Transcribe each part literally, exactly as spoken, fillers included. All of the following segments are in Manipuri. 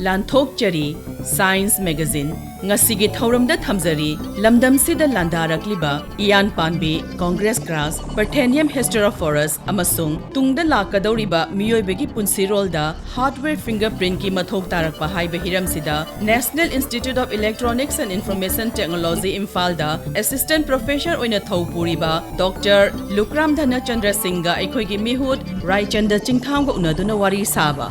ꯂꯥꯟꯊꯣꯛꯆꯔꯤ꯫ Science Magazine ꯉꯁꯤꯒꯤ ꯊꯧꯔꯝꯗ ꯊꯝꯖꯔꯤ꯫ ꯂꯝꯗꯝꯁꯤꯗ ꯂꯥꯟꯗꯥꯔꯛꯂꯤꯕ ꯏꯌꯥꯟ ꯄꯥꯟꯕꯤ, Congress grass, Parthenium hysterophorus ꯑꯃꯁꯨꯡ ꯇꯨꯡꯗ ꯂꯥꯛꯀꯗꯧꯔꯤꯕ ꯃꯤꯑꯣꯏꯕꯒꯤ ꯄꯨꯟꯁꯤꯔꯣꯜꯗ hardware fingerprintꯀꯤ ꯃꯊꯧ ꯇꯥꯔꯛꯄ ꯍꯥꯏꯕ ꯍꯤꯔꯝꯁꯤꯗ National Institute of Electronics and Information Technology ꯏꯝꯐꯥꯜꯗ assistant professor ꯑꯣꯏꯅ ꯊꯧ ꯄꯨꯔꯤꯕ Doctor ꯂꯨꯀ꯭ꯔꯥꯝ ꯙꯅꯆꯟꯗ꯭ꯔ ꯁꯤꯡꯒ ꯑꯩꯈꯣꯏꯒꯤ ꯃꯤꯍꯨꯠ ꯔꯥꯏꯆꯟꯗ ꯆꯤꯡꯊꯥꯝꯒ ꯎꯅꯗꯨꯅ ꯋꯥꯔꯤ ꯁꯥꯕ꯫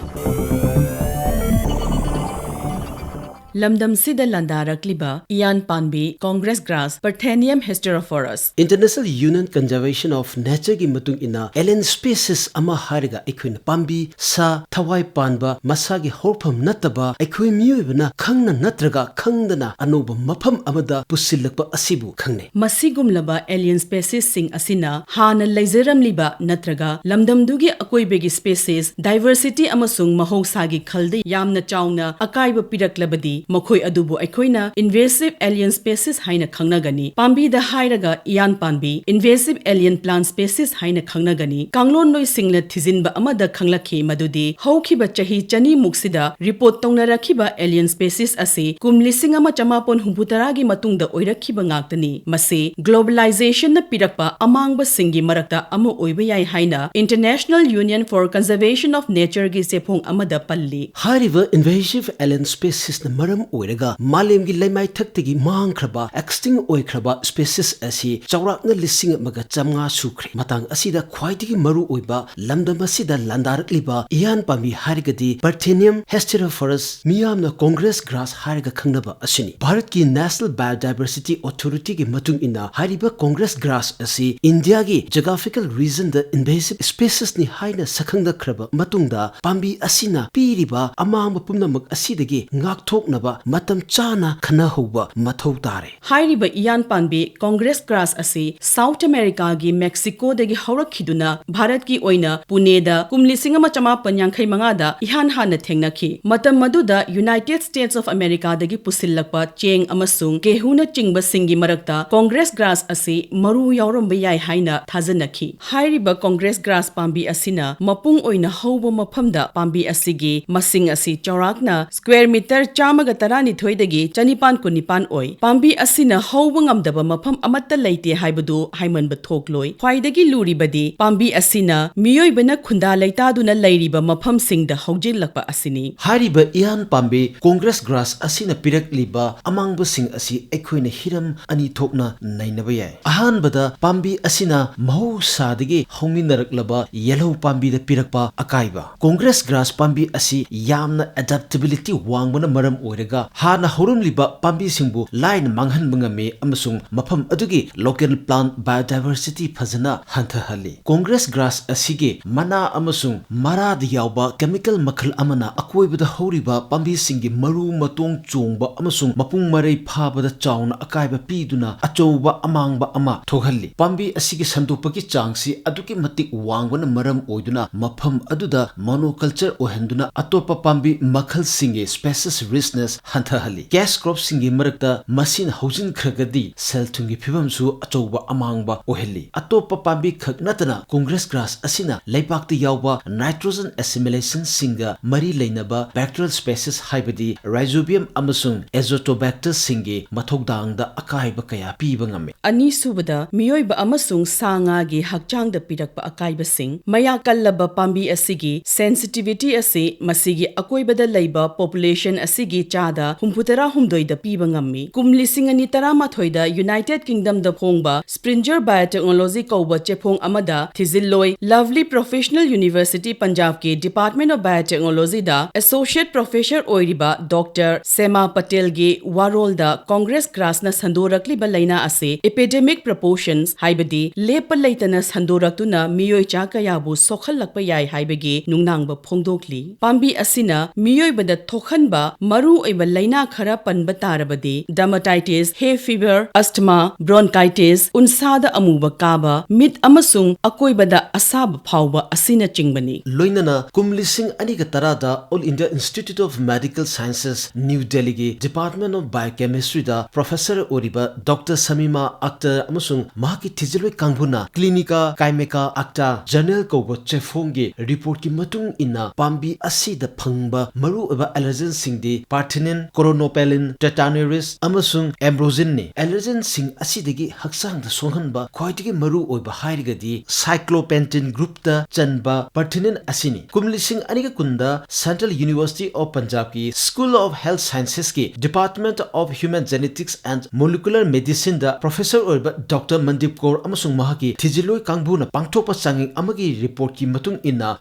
ꯂꯝꯗꯝꯁꯤꯗ ꯂꯥꯟꯗꯥꯔꯛꯂꯤꯕ ꯏꯌꯥꯟ ꯄꯥꯟꯕꯤ, Congress grass, Parthenium hysterophorus꯫ International Union Conservation of Natureꯒꯤ ꯃꯇꯨꯡ ꯏꯟꯅ, alien species ꯑꯃ ꯍꯥꯏꯔꯒ ꯑꯩꯈꯣꯏꯅ ꯄꯥꯝꯕꯤ, ꯁꯥ, ꯊꯋꯥꯏ ꯄꯥꯟꯕ, ꯃꯁꯥꯒꯤ ꯍꯧꯔꯛꯐꯝ ꯅꯠꯇꯕ, ꯑꯩꯈꯣꯏ ꯃꯤꯑꯣꯏꯕꯅ ꯈꯪꯅ ꯅꯠꯇ꯭ꯔꯒ ꯈꯪꯗꯅ ꯑꯅꯧꯕ ꯃꯐꯝ ꯑꯃꯗ ꯄꯨꯁꯤꯜꯂꯛꯄ ꯑꯁꯤꯕꯨ ꯈꯪꯅꯩ꯫ ꯃꯁꯤꯒꯨꯝꯂꯕ alien speciesꯁꯤꯡ ꯑꯁꯤꯅ ꯍꯥꯟꯅ ꯂꯩꯖꯔꯝꯂꯤꯕ ꯅꯠꯇ꯭ꯔꯒ ꯂꯝꯗꯝꯗꯨꯒꯤ ꯑꯀꯣꯏꯕꯒꯤ species diversity ꯑꯃꯁꯨꯡ ꯃꯍꯧꯁꯥꯒꯤ ꯈꯜꯗ ꯌꯥꯝꯅ ꯆꯥꯎꯅ ꯑꯀꯥꯏꯕ ꯄꯤꯔꯛꯂꯕꯗꯤ, ꯃꯈꯣꯏ ꯑꯗꯨꯕꯨ ꯑꯩꯈꯣꯏꯅ invasive alien species ꯍꯥꯏꯅ ꯈꯪꯅꯒꯅꯤ꯫ ꯄꯥꯝꯕꯤꯗ ꯍꯥꯏꯔꯒ ꯏꯌꯥꯟ ꯄꯥꯟꯕꯤ, invasive alien plant species ꯍꯥꯏꯅ ꯈꯪꯅꯒꯅꯤ꯫ ꯀꯥꯡꯂꯣꯟꯂꯣꯏꯁꯤꯡꯅ ꯊꯤꯖꯤꯟꯕ ꯑꯃꯗ ꯈꯪꯂꯛꯈꯤ ꯃꯗꯨꯗꯤ ꯍꯧꯈꯤꯕ ꯆꯍꯤ ꯆꯅꯤꯃꯨꯛꯁꯤꯗ report ꯇꯧꯅꯔꯛꯈꯤꯕ alien species ꯑꯁꯤ ꯀꯨꯝ ꯂꯤꯁꯤꯡ ꯑꯃ ꯆꯃꯥꯄꯟ ꯍꯨꯝꯐꯨ ꯇꯔꯥꯒꯤ ꯃꯇꯨꯡꯗ ꯑꯣꯏꯔꯛꯈꯤꯕ ꯉꯥꯛꯇꯅꯤ꯫ ꯃꯁꯤ globalizationꯅ ꯄꯤꯔꯛꯄ ꯑꯃꯥꯡꯕꯁꯤꯡꯒꯤ ꯃꯔꯛꯇ ꯑꯃ ꯑꯣꯏꯕ ꯌꯥꯏ ꯍꯥꯏꯅ International Union for Conservation of Natureꯒꯤ ꯆꯦꯐꯣꯡ ꯑꯃꯗ ꯄꯜꯂꯤ꯫ ꯍꯥꯏꯔꯤꯕ invasive alien speciesꯅ ꯃꯔꯝ ꯑꯣꯏꯔꯒ ꯃꯥꯂꯦꯝꯒꯤ ꯂꯩꯃꯥꯏꯊꯛꯇꯒꯤ ꯃꯥꯡꯈ꯭ꯔꯕ, extinct ꯑꯣꯏꯈ꯭ꯔꯕ species ꯑꯁꯤ ꯆꯥꯎꯔꯥꯛꯅ ꯂꯤꯁꯤꯡ ꯑꯃꯒ ꯆꯥꯝꯃꯉꯥ ꯁꯨꯈ꯭ꯔꯦ꯫ ꯃꯇꯥꯡ ꯑꯁꯤꯗ ꯈ꯭ꯋꯥꯏꯗꯒꯤ ꯃꯔꯨ ꯑꯣꯏꯕ ꯂꯝꯗꯝ ꯑꯁꯤꯗ ꯂꯥꯟꯗꯥꯔꯛꯂꯤꯕ ꯏꯌꯥꯟ ꯄꯥꯝꯕꯤ ꯍꯥꯏꯔꯒꯗꯤ Parthenium hysterophorus, ꯃꯤꯌꯥꯝꯅ Congress grass ꯍꯥꯏꯔꯒ ꯈꯪꯅꯕ ꯑꯁꯤꯅꯤ꯫ ꯚꯥꯔꯠꯀꯤ National Biodiversity Authorityꯒꯤ ꯃꯇꯨꯡ ꯏꯟꯅ, ꯍꯥꯏꯔꯤꯕ Congress grass ꯑꯁꯤ ꯏꯟꯗꯤꯌꯥꯒꯤ geographical regionꯗ invasive speciesꯅꯤ ꯍꯥꯏꯅ ꯁꯛꯈꯪꯅꯈ꯭ꯔꯕ ꯃꯇꯨꯡꯗ, ꯄꯥꯝꯕꯤ ꯑꯁꯤꯅ ꯄꯤꯔꯤꯕ ꯑꯃꯥꯡꯕ ꯄꯨꯝꯅꯃꯛ ꯑꯁꯤꯗꯒꯤ ꯉꯥꯛꯊꯣꯛꯅꯕ ꯃꯇꯝ ꯆꯥꯅ ꯈꯟꯅꯍꯧꯕ ꯃꯊꯧ ꯇꯥꯔꯦ꯫ ꯍꯥꯏꯔꯤꯕ ꯏꯌꯥꯟ ꯄꯥꯝꯕꯤ Congress grass ꯑꯁꯤ South Americaꯒꯤ Mexicoꯗꯒꯤ ꯍꯧꯔꯛꯈꯤꯗꯨꯅ ꯚꯥꯔꯠꯀꯤ ꯑꯣꯏꯅ ꯄꯨꯅꯦꯗ ꯀꯨꯝ ꯂꯤꯁꯤꯡ ꯑꯃ ꯆꯃꯥꯄꯟ ꯌꯥꯡꯈꯩ ꯃꯉꯥꯗ ꯏꯍꯥꯟ ꯍꯥꯟꯅ ꯊꯦꯡꯅꯈꯤ꯫ ꯃꯇꯝ ꯑꯗꯨꯗ United States of Americaꯗꯒꯤ ꯄꯨꯁꯤꯜꯂꯛꯄ ꯆꯦꯡ ꯑꯃꯁꯨꯡ ꯒꯦꯍꯨꯅꯆꯤꯡꯕꯁꯤꯡꯒꯤ ꯃꯔꯛꯇ Congress grass ꯑꯁꯤ ꯃꯔꯨ ꯌꯥꯎꯔꯝꯕ ꯌꯥꯏ ꯍꯥꯏꯅ ꯊꯥꯖꯅꯈꯤ꯫ ꯍꯥꯏꯔꯤꯕ Congress grass ꯄꯥꯝꯕꯤ ꯑꯁꯤꯅ ꯃꯄꯨꯡ ꯑꯣꯏꯅ ꯍꯧꯕ ꯃꯐꯝꯗ ꯄꯥꯝꯕꯤ ꯑꯁꯤꯒꯤ ꯃꯁꯤꯡ ꯑꯁꯤ ꯆꯥꯎꯔꯥꯛꯅ square meter ꯆꯥꯝꯃꯒ ꯇꯔꯥꯅꯤꯊꯣꯏꯗꯒꯤ ꯆꯅꯤꯄꯥꯟ ꯀꯨꯟꯅꯤꯄꯥꯟ ꯑꯣꯏ꯫ ꯄꯥꯝꯕꯤ ꯑꯁꯤꯅ ꯍꯧꯕ ꯉꯝꯗꯕ ꯃꯐꯝ ꯑꯃꯠꯇ ꯂꯩꯇꯦ ꯍꯥꯏꯕꯗꯨ ꯍꯥꯏꯃꯟꯕ ꯊꯣꯛꯂꯣꯏ꯫ ꯈ꯭ꯋꯥꯏꯗꯒꯤ ꯂꯨꯔꯤꯕꯗꯤ ꯄꯥꯝꯕꯤ ꯑꯁꯤꯅ ꯃꯤꯑꯣꯏꯕꯅ ꯈꯨꯟꯗꯥ ꯂꯩꯇꯥꯗꯨꯅ ꯂꯩꯔꯤꯕ ꯃꯐꯝꯁꯤꯡꯗ ꯍꯧꯖꯤꯜꯂꯛꯄ ꯑꯁꯤꯅꯤ꯫ ꯍꯥꯏꯔꯤꯕ ꯏꯌꯥꯟ ꯄꯥꯝꯕꯤ Congress grass ꯑꯁꯤꯅ ꯄꯤꯔꯛꯂꯤꯕ ꯑꯃꯥꯡꯕꯁꯤꯡ ꯑꯁꯤ ꯑꯩꯈꯣꯏꯅ ꯍꯤꯔꯝ ꯑꯅꯤ ꯊꯣꯛꯅ ꯅꯩꯅꯕ ꯌꯥꯏ꯫ ꯑꯍꯥꯟꯕꯗ, ꯄꯥꯝꯕꯤ ꯑꯁꯤꯅ ꯃꯍꯧꯁꯥꯗꯒꯤ ꯍꯧꯃꯤꯟꯅꯔꯛꯂꯕ ꯌꯦꯜꯍꯧ ꯄꯥꯝꯕꯤꯗ ꯄꯤꯔꯛꯄ ꯑꯀꯥꯏꯕ꯫ Congress grass ꯄꯥꯝꯕꯤ ꯑꯁꯤ ꯌꯥꯝꯅ adaptability ꯋꯥꯡꯕꯅ ꯃꯔꯝ ꯑꯣꯏꯔꯒ ꯍꯥꯟꯅ ꯍꯧꯔꯝꯂꯤꯕ ꯄꯥꯝꯕꯤꯁꯤꯡꯕꯨ ꯂꯥꯏꯅ ꯃꯥꯡꯍꯟꯕ ꯉꯝꯃꯤ ꯑꯃꯁꯨꯡ ꯃꯐꯝ ꯑꯗꯨꯒꯤ local plant biodiversity ꯐꯖꯅ ꯍꯟꯊꯍꯜꯂꯤ꯫ Congress grass ꯑꯁꯤꯒꯤ ꯃꯅꯥ ꯑꯃꯁꯨꯡ ꯃꯔꯥꯗ ꯌꯥꯎꯕ chemical ꯃꯈꯜ ꯑꯃꯅ ꯑꯀꯣꯏꯕꯗ ꯍꯧꯔꯤꯕ ꯄꯥꯝꯕꯤꯁꯤꯡꯒꯤ ꯃꯔꯨ ꯃꯇꯣꯡ ꯆꯣꯡꯕ ꯑꯃꯁꯨꯡ ꯃꯄꯨꯡ ꯃꯔꯩ ꯐꯥꯕꯗ ꯆꯥꯎꯅ ꯑꯀꯥꯏꯕ ꯄꯤꯗꯨꯅ ꯑꯆꯧꯕ ꯑꯃꯥꯡꯕ ꯑꯃ ꯊꯣꯛꯍꯜꯂꯤ꯫ ꯄꯥꯝꯕꯤ ꯑꯁꯤꯒꯤ ꯁꯟꯗꯣꯛꯄꯒꯤ ꯆꯥꯡꯁꯤ ꯑꯗꯨꯛꯀꯤ ꯃꯇꯤꯛ ꯋꯥꯡꯕꯅ ꯃꯔꯝ ꯑꯣꯏꯗꯨꯅ ꯃꯐꯝ ꯑꯗꯨꯗ monoculture ꯑꯣꯏꯍꯟꯗꯨꯅ ꯑꯇꯣꯞꯄ ꯄꯥꯝꯕꯤ ꯃꯈꯜꯁꯤꯡꯒꯤ species richness ꯍꯟꯊꯍꯜꯂꯤ꯫ Cash cropꯁꯤꯡꯒꯤ ꯃꯔꯛꯇ ꯃꯁꯤꯅ ꯍꯧꯖꯤꯟꯈ꯭ꯔꯒꯗꯤ ꯁꯦꯜ ꯊꯨꯝꯒꯤ ꯐꯤꯕꯝꯁꯨ ꯑꯆꯧꯕ ꯑꯃꯥꯡꯕ ꯑꯣꯏꯍꯜꯂꯤ꯫ ꯑꯇꯣꯞꯄ ꯄꯥꯝꯕꯤ ꯈꯛ ꯅꯠꯇꯅ Congress grass ꯑꯁꯤꯅ ꯂꯩꯕꯥꯛꯇ ꯌꯥꯎꯕ nitrogen assimilationꯁꯤꯡꯒ ꯃꯔꯤ ꯂꯩꯅꯕ bacterial species ꯍꯥꯏꯕꯗꯤ Rhizobium ꯑꯃꯁꯨꯡ Azotobacterꯁꯤꯡꯒꯤ ꯃꯊꯧꯗꯥꯡꯗ ꯑꯀꯥꯏꯕ ꯀꯌꯥ ꯄꯤꯕ ꯉꯝꯃꯤ꯫ ꯑꯅꯤꯁꯨꯕꯗ, ꯃꯤꯑꯣꯏꯕ ꯑꯃꯁꯨꯡ ꯁꯥ ꯉꯥꯒꯤ ꯍꯛꯆꯥꯡꯗ ꯄꯤꯔꯛꯄ ꯑꯀꯥꯏꯕꯁꯤꯡ꯫ ꯃꯌꯥ ꯀꯜꯂꯕ ꯄꯥꯝꯕꯤ ꯑꯁꯤꯒꯤ sensitivity ꯑꯁꯤ ꯃꯁꯤꯒꯤ ꯑꯀꯣꯏꯕꯗ ꯂꯩꯕ population ꯑꯁꯤꯒꯤ ꯆꯥꯗ ꯍꯨꯝꯐꯨꯇꯔꯥ ꯍꯨꯝꯗꯣꯏꯗ ꯄꯤꯕ ꯉꯝꯃꯤ꯫ ꯀꯨꯝ ꯂꯤꯁꯤꯡ ꯑꯅꯤ ꯇꯔꯥꯃꯥꯊꯣꯏꯗ United Kingdomꯗ ꯐꯣꯡꯕ Springer Biotechnology ꯀꯧꯕ ꯆꯦꯐꯣꯡ ꯑꯃꯗ ꯊꯤꯖꯤꯜꯂꯣꯏ Lovely Professional University Punjabꯀꯤ Department of Biotechnologyꯗ Associate Professor ꯑꯣꯏꯔꯤꯕ Doctor Sema Patelꯒꯤ ꯋꯥꯔꯣꯜꯗ Congress grassꯅ ꯁꯟꯗꯣꯔꯛꯂꯤꯕ ꯂꯥꯏꯅꯥ ꯑꯁꯤ epidemic proportions ꯍꯥꯏꯕꯗꯤ ꯂꯦꯞꯄ ꯂꯩꯇꯅ ꯁꯟꯗꯣꯔꯛꯇꯨꯅ ꯃꯤꯑꯣꯏ ꯆꯥ ꯀꯌꯥꯕꯨ ꯁꯣꯛꯍꯜꯂꯛꯄ ꯌꯥꯏ ꯍꯥꯏꯕꯒꯤ ꯅꯨꯡꯅꯥꯡꯕ ꯐꯣꯡꯗꯣꯛꯂꯤ꯫ ꯄꯥꯝꯕꯤ ꯑꯁꯤꯅ ꯃꯤꯑꯣꯏꯕꯗ ꯊꯣꯛꯍꯟꯕ ꯃꯔꯨ ꯑꯣꯏꯕ ꯂꯥꯏꯅꯥ ꯈꯔ ꯄꯟꯕ ꯇꯥꯔꯕꯗꯤ, dermatitis, hay fever, asthma, bronchitis, ꯎꯟꯁꯥꯗ ꯑꯃꯨꯕ ꯀꯥꯕ, ꯃꯤꯠ ꯑꯃꯁꯨꯡ ꯑꯀꯣꯏꯕꯗ ꯑꯁꯥꯕ ꯐꯥꯎꯕ ꯑꯁꯤꯅꯆꯤꯡꯕꯅꯤ꯫ ꯂꯣꯏꯅꯅ ꯀꯨꯝ ꯂꯤꯁꯤꯡ ꯑꯅꯤꯒ ꯇꯔꯥꯗ All India Institute of Medical Sciences, New Delhi ꯒꯤ Department of Biochemistry the professor ꯑꯣꯏꯔꯤꯕ Doctor ꯁꯃꯤꯃꯥ ꯑꯛꯇꯔ ꯑꯃꯁꯨꯡ ꯃꯍꯥꯛꯀꯤ ꯊꯤꯖꯤꯜꯂꯣꯏ ꯀꯥꯡꯕꯨꯅ Clinica Chimica Acta Journal ꯀꯧꯕ ꯆꯦꯐꯣꯡꯒꯤ report ꯀꯤ ꯃꯇꯨꯡ ꯏꯟꯅ, ꯄꯥꯝꯕꯤ ꯑꯁꯤꯗ ꯐꯪꯕ ꯃꯔꯨꯑꯣꯏꯕ allergen ꯁꯤꯡꯗꯤ pertinin, cronopelin, tretinoris ꯑꯃꯁꯨꯡ ambroxan ꯅꯤ꯫ Allergen ꯁꯤꯡ ꯑꯁꯤꯗꯒꯤ ꯍꯛꯆꯥꯡꯗ ꯁꯣꯛꯍꯟꯕ ꯈ꯭ꯋꯥꯏꯗꯒꯤ ꯃꯔꯨꯑꯣꯏꯕ ꯍꯥꯏꯔꯒꯗꯤ cyclopentin group ꯇ ꯆꯟꯕ pertinin ꯑꯁꯤꯅꯤ꯫ ꯀꯨꯝ ꯂꯤꯁꯤꯡ ꯑꯅꯤꯒ ꯀꯨꯟꯗ Central University of Punjab ꯀꯤ School of Health Sciences ꯀꯤ Department of Human Genetics and Molecular Medicine the professor ꯑꯣꯏꯔꯤꯕ Doctor ꯃꯟꯗꯤꯞ ꯀꯧꯔ ꯑꯃꯁꯨꯡ ꯃꯍꯥꯛꯀꯤ ꯊꯤꯖꯤꯜꯂꯣꯏ ꯀꯥꯡꯕꯨꯅ ꯄꯥꯡꯊꯣꯛꯄ ꯆꯥꯡꯌꯦꯡ ꯑꯃꯒꯤ report ꯀꯤ ꯃꯇꯨꯡ ꯏꯟꯅ,